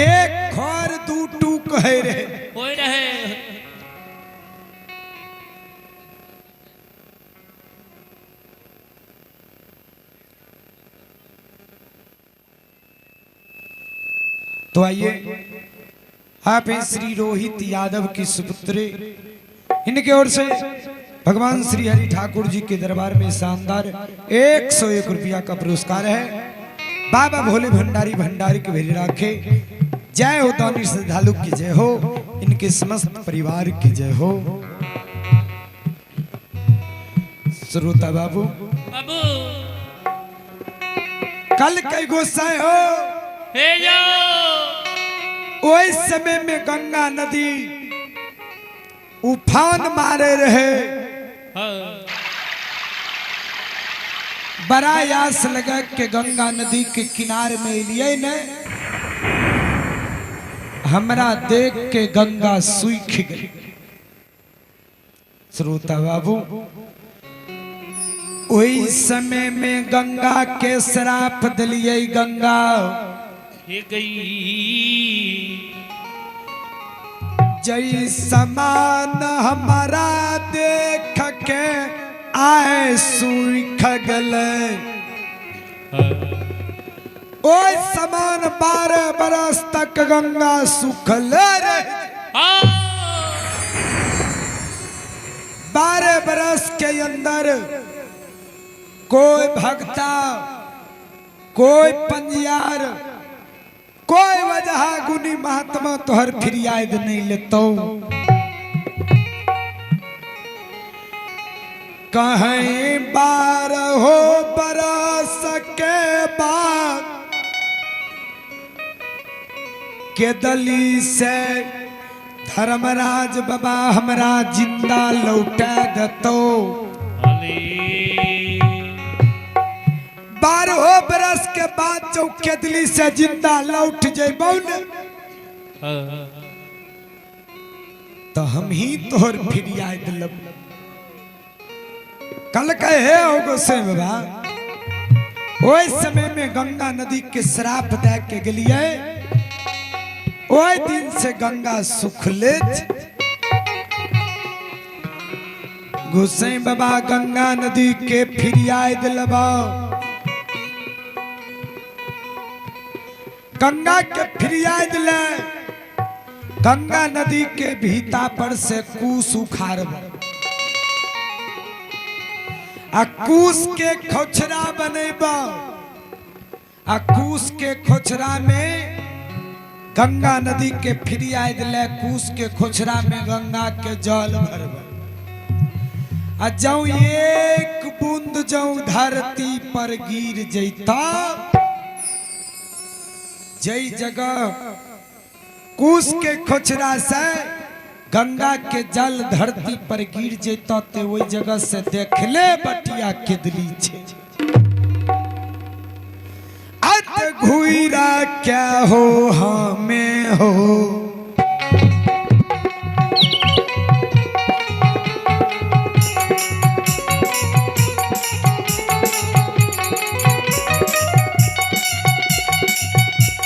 एक खर दू टूक है रहे होय रहे। तो आइए आप हैं श्री रोहित यादव की सुपुत्री, इनके ओर से भगवान श्री हरि ठाकुर जी के दरबार में शानदार 101 रुपया का पुरस्कार है। बाबा भोले भंडारी भंडारी के भेज राखे। जय हो दानी श्रद्धालु की जय हो, इनके समस्त परिवार की जय हो। श्रोता बाबू बाबू कल कई गोसाई हो हे यो ओई समय में गंगा नदी उफान मारे रहे। हाँ। बड़ा आस लगा के गंगा नदी के किनारे में लिए ने हमरा देख के गंगा सूख गई। श्रोता बाबू ओई समय में गंगा के श्राप दिलिए गंगा हे गई जई समान हमारा देख के आए सूख गले। ओई समान 12 बरस तक गंगा सूखल रहे। 12 बरस के अंदर कोई भक्ता कोई पंजियार कोई वजह गुनी महात्मा तोहर फिरियाद नहीं लेतो। कहीं 12 बरस के बाद के दली से धर्मराज बाबा हमरा जिंदा लौटा दतो। 12 बरस के बाद चौके दिल्ली से जिंदा लौट जेबौ ने तो हम ही तोहर फिरियाद लब। कल कहे हो गोसाई बाबा ओई समय में गंगा नदी के श्राप दे के गेलिए ओई दिन से गंगा सुखले। गोसाई बाबा गंगा नदी के फिरियाद लबा। गंगा के फिरियाद ले गंगा नदी के भीता पर से कुश उखाड़ब आ कुश के खोछरा बनेब आ कुश के खोछरा में गंगा नदी के फिरिया दिले कुश के खोछरा में गंगा के जल भरब आ जौ एक बूंद जौ धरती पर गिर जैता, जई जगह कुश के खोछरा से गंगा के जल धरती पर गिर जैता ते वही जगह से देखले बटिया केदली छे। अत घुईरा क्या हो हमें हो,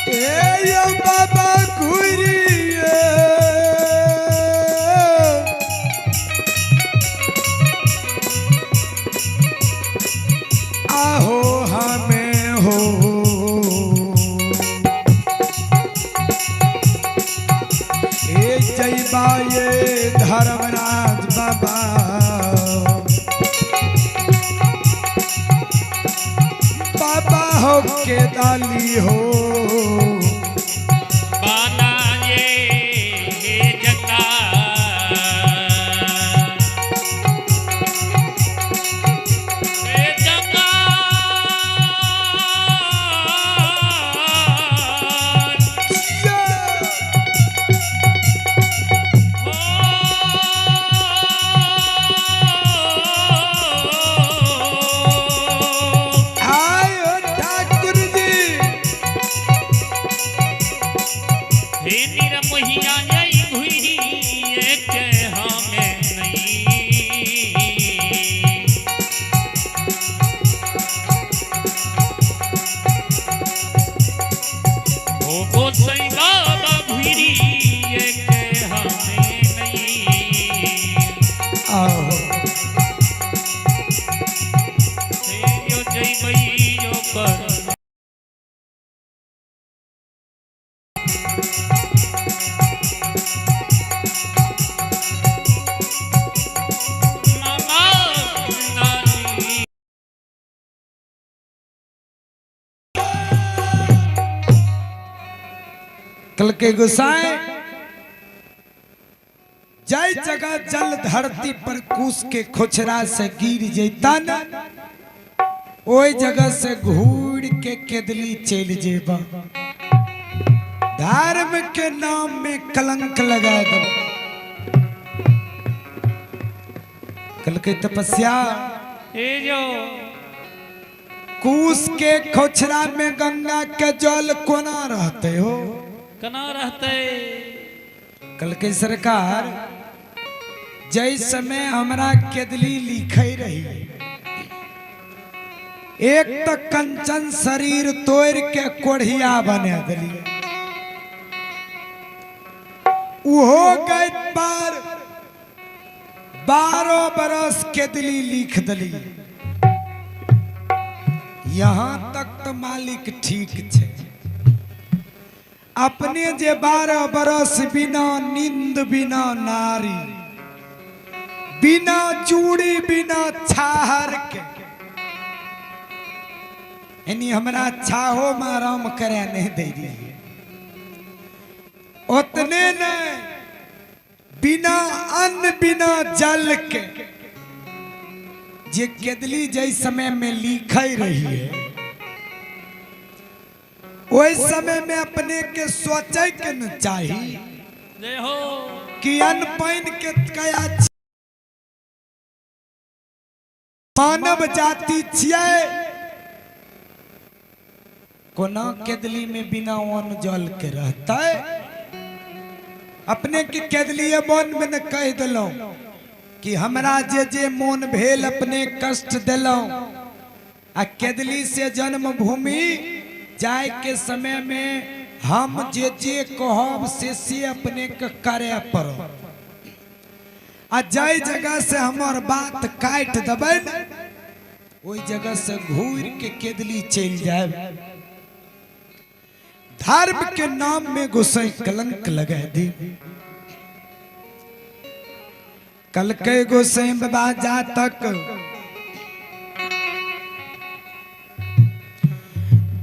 ए यो बाबा घुरिए, आहो हमें हो। ए जयबा ये धर्मराज बाबा, बाबा हो के दाली हो। बाना ये जंगा, हे जंगा, आयो ठाकुर जी। हे निरमोहिया यही घुरी एक हमें नहीं। ओ गोसाई बाबा घुरी एक हमें नहीं। आहो हे यो जय मई यो कर। मामा नानी कल के गुसाए जय जगह जल धरती पर कुश के खोछरा से गिर जैता न, ओई जगह से घूर के केदली चल जेबा। धर्म के नाम में कलंक लगा दो। कल के तपस्या हे जो कुश के खोछरा में गंगा के जल कोना रहते हो, कना रहते। कल के सरकार जय समय हमरा केदली लिखे रही, एक तो कंचन शरीर तोड़ के कोढ़िया बना दिली, उहो गए पर 12 बरस केदली लिख दिली। यहाँ तक तो मालिक ठीक छे, अपने जे 12 बरस बिना नींद बिना नारी बिना चूड़ी बिना छाहर के, यानी हमरा छाहो में आराम करे नहीं दे रही। उतने नहीं, बिना अन्न बिना जल के जे केदली जै समय में लिखे रही है, ओहि समय में अपने के सोचे के न चाही जय हो कि अन्न पानि के कया मानव जाति छियै, कोना केदली में बिना अन्न जल के रहतै। अपने के केदली वन में न कह दिलौं कि हमरा जे जे मोन भेल अपने कष्ट दिलौं, आ केदली से जन्मभूमि जाय के समय में हम जे जे कहब से अपने के करे पड़त। आ जाय जगह से हमर बात काट देबै न, ओहि जगह से घूर के केदली चलि जायब। धर्म के नाम में गोसाई कलंक लगा दी। कल के गोसाई बाबा जा तक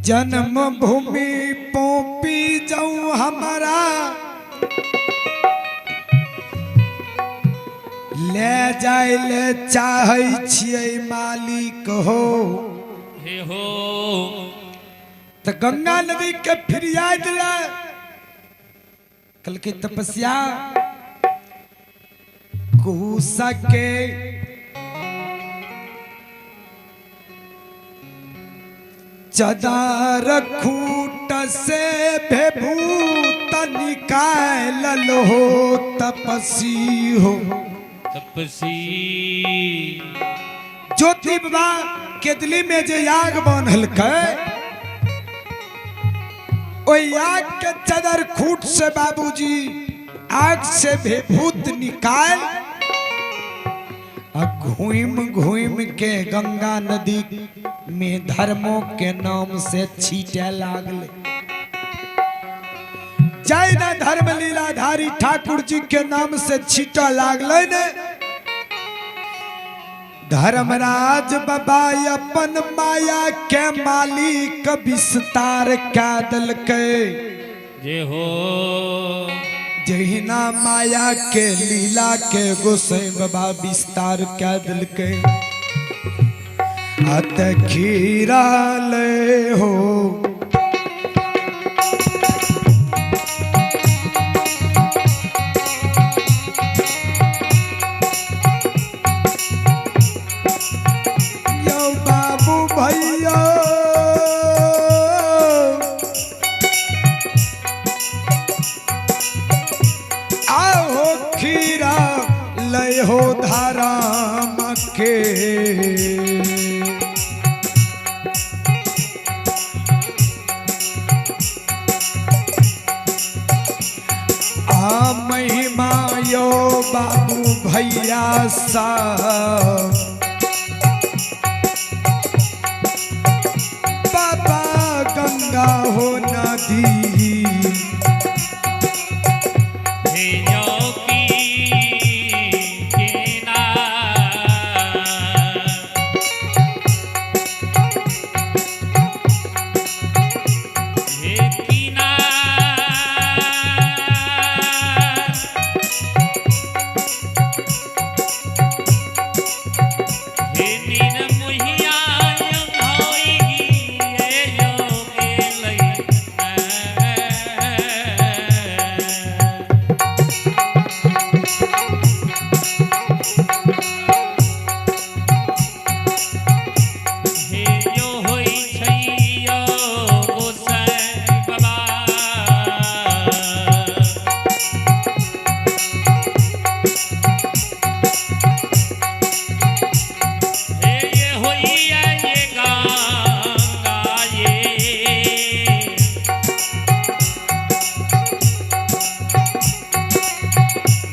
जन्म भूमि पोपी जाऊं हमारा ले जाय ले चाहै छियै मालिक हो। हे हो। तो गंगा नदी के फिरिया दिला कल के तपस्या कुसा के चदार खूट से भेभूत निकाल हो तपसी हो। तपसी ज्योति बाबा केदली में जे याग बनल के ओई आग के चदर खूट से बाबूजी आग से भेभूत निकाल घूम घूम के गंगा नदी में धर्मों के नाम से छीटे लागले। जय ना धर्म लीलाधारी ठाकुर जी के नाम से छीटा लागले ने धर्मराज बाबा अपन माया के मालिक विस्तार कै दिलकै। जे हो। जहिना माया के लीला के गोसाई बाबा विस्तार कै दिलकै। अत खीरा ले हो यो बाबू भैया आओ खीरा लय हो धाराम के। आ महिमा यो बाबू भैया सा बाबा गंगा हो नदी। हे जो की केना हे कीना हे नीर मुहिया होई ये जो गेलै। हे जो होइ छैयो गोसाई बाबा। हे ये होइया ये गंगा ये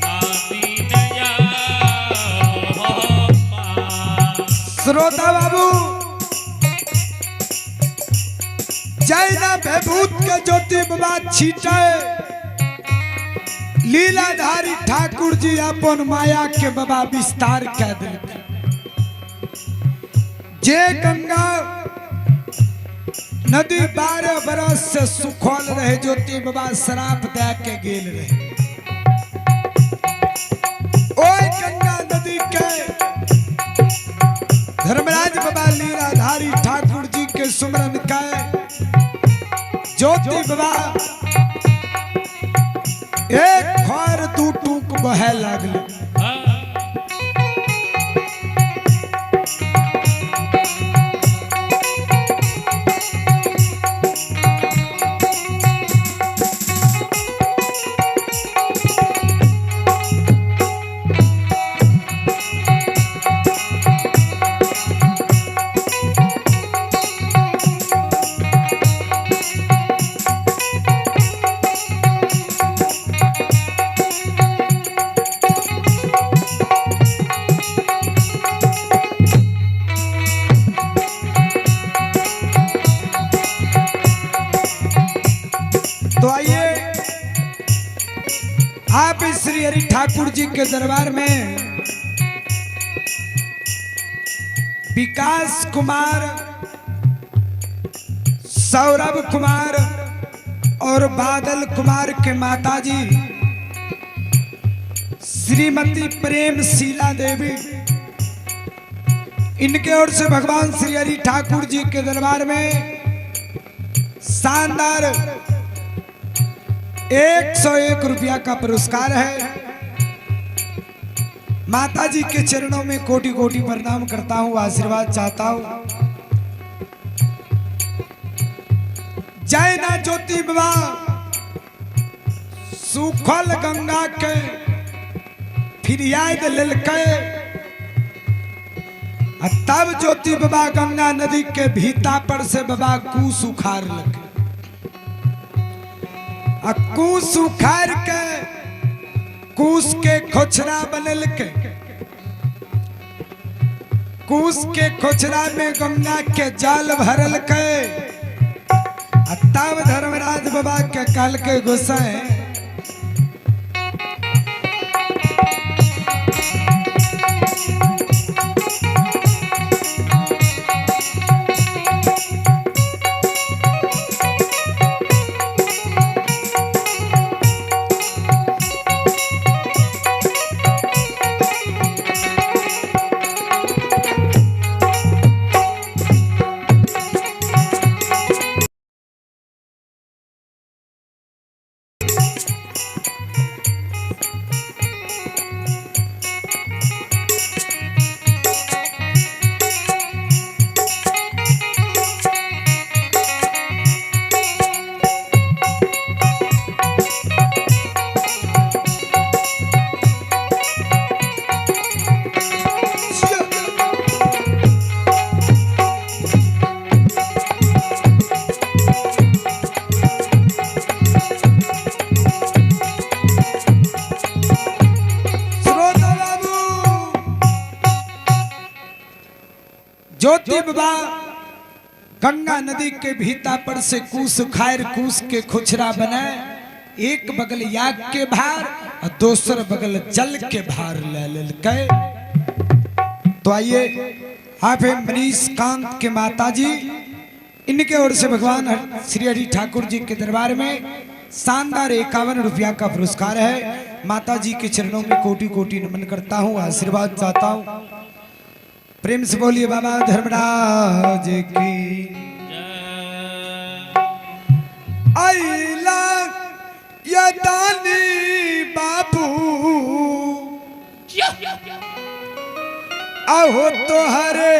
नादीन या हो पा। श्रोता बाबू जैना भूत के ज्योति बाबा छीटे लीलाधारी ठाकुर जी अपन माया के बाबा विस्तार कै दिलकै। जे गंगा नदी 12 बरस से सुखल रहे ज्योति बाबा श्राप दे के गेल रहे ओई गंगा नदी के धर्मराज बाबा लीलाधारी ठाकुर जी के सुमरन के ज्योति बाबा एक खर दू टूक बहे लागले। आप इस श्री हरि ठाकुर जी के दरबार में विकास कुमार, सौरभ कुमार और बादल कुमार के माताजी श्रीमती प्रेमशीला देवी, इनके ओर से भगवान श्री हरि ठाकुर जी के दरबार में शानदार 101 रुपया का पुरस्कार है। माता जी के चरणों में कोटि कोटि प्रणाम करता हूं, आशीर्वाद चाहता हूं। जय ना ज्योति बाबा सुखल गंगा के फिर याद ललके, तब ज्योति बाबा गंगा नदी के भीता पर से बाबा कूस उखाड़ लगे। कूस उखाड़ के कूस के खोचरा बनल के, कूस के खोचरा में गंगा के जल भरल के, तब धर्मराज बाबा के कल के गुस्सा है। ज्योति बाबा गंगा नदी के भीता पर से कूस खायर कूस के खुचरा बनाए, एक बगल याग के भार और दोसर बगल जल के भार ले ललके। तो आइए आप हैं मनीष कांत के माताजी, इनके ओर से भगवान श्री हरि ठाकुर जी के दरबार में शानदार 51 रुपया का पुरस्कार है। माता जी के चरणों में कोटि कोटि नमन करता हूँ, आशीर्वाद चाहता हूँ। प्रेम से बोलिए बाबा धर्मराज की। आइला या दानी बाबू आहो तोहरे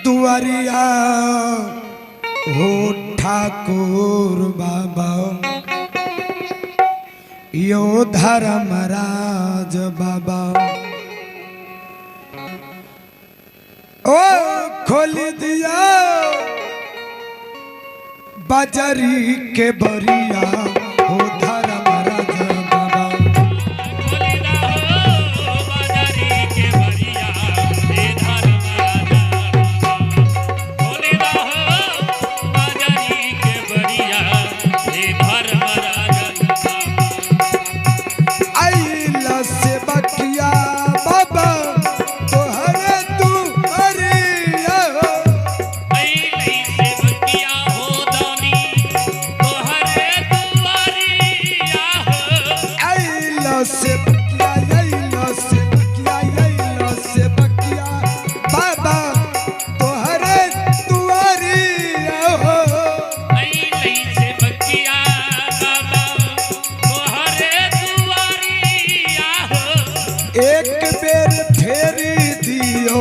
दुआरिया हो ठाकुर बाबा यो धर्मराज बाबा ओ खोल दिया बाजारी के बरिया हो धर्मराज बाबा। आइला से बकिया बाबा तोहरे दुआरिया आइला से बकिया आइला से बकिया आइला से बकिया बाबा तोहरे दुआरिया हो। एक बेर फेरी दियो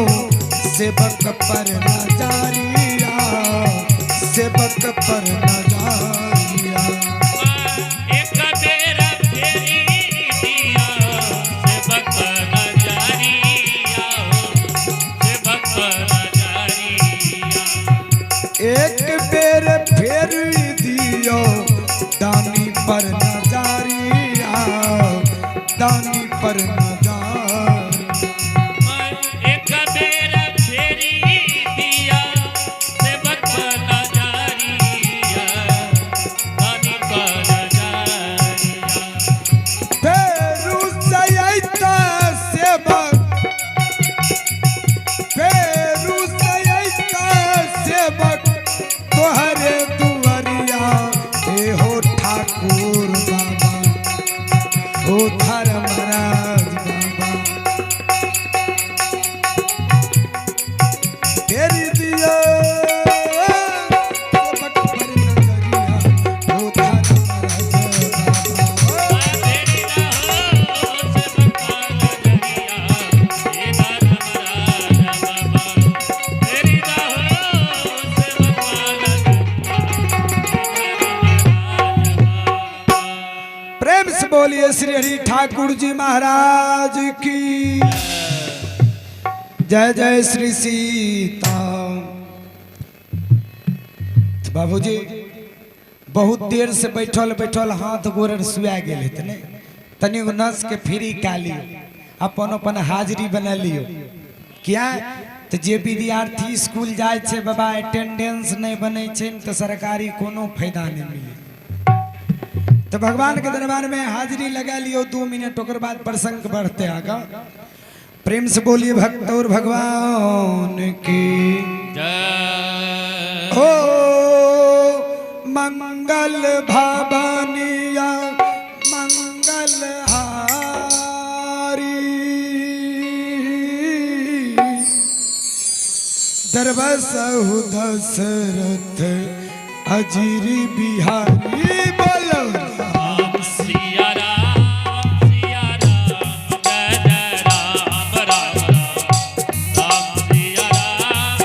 सेवक पर नजरिया, सेवक पर नजरिया। एक बेर फेरी दियो दानी पर नजरिया, दानी पर नजरिया। एक बेर फेरी दिया सेवक नजरिया, दानी पर नजरिया। बोलिए श्री हरि ठाकुर जी महाराज की जय। जय श्री सीता। बाबूजी, बहुत देर से बैठल बैठल हाथ गोर सुआ गेल हेतै ने, तनी एगो नस के फ्री का लियो, अपन अपन हाजिरी बना लियो। किया तऽ जे विद्यार्थी स्कूल जाइ छै बाबा, अटेंडेंस नहि बनै छै तऽ सरकारी कोनो फायदा नहि मिलै। तऽ भगवान के दरबार में हाजिरी लगा लियो 2 मिनट, ओकर बाद प्रसंग बढ़ते आगा। प्रेम से बोलिए भक्त और भगवान की जय। हो मंगल भवनिया मंगल हारी, दरबसहु दशरथ अजीर बिहारी। बोलो राम सिया राम सिया राम, जय जय राम राम राम, राम सिया राम।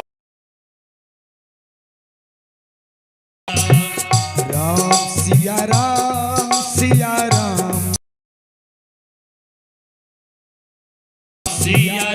राम सिया राम सिया राम। सिया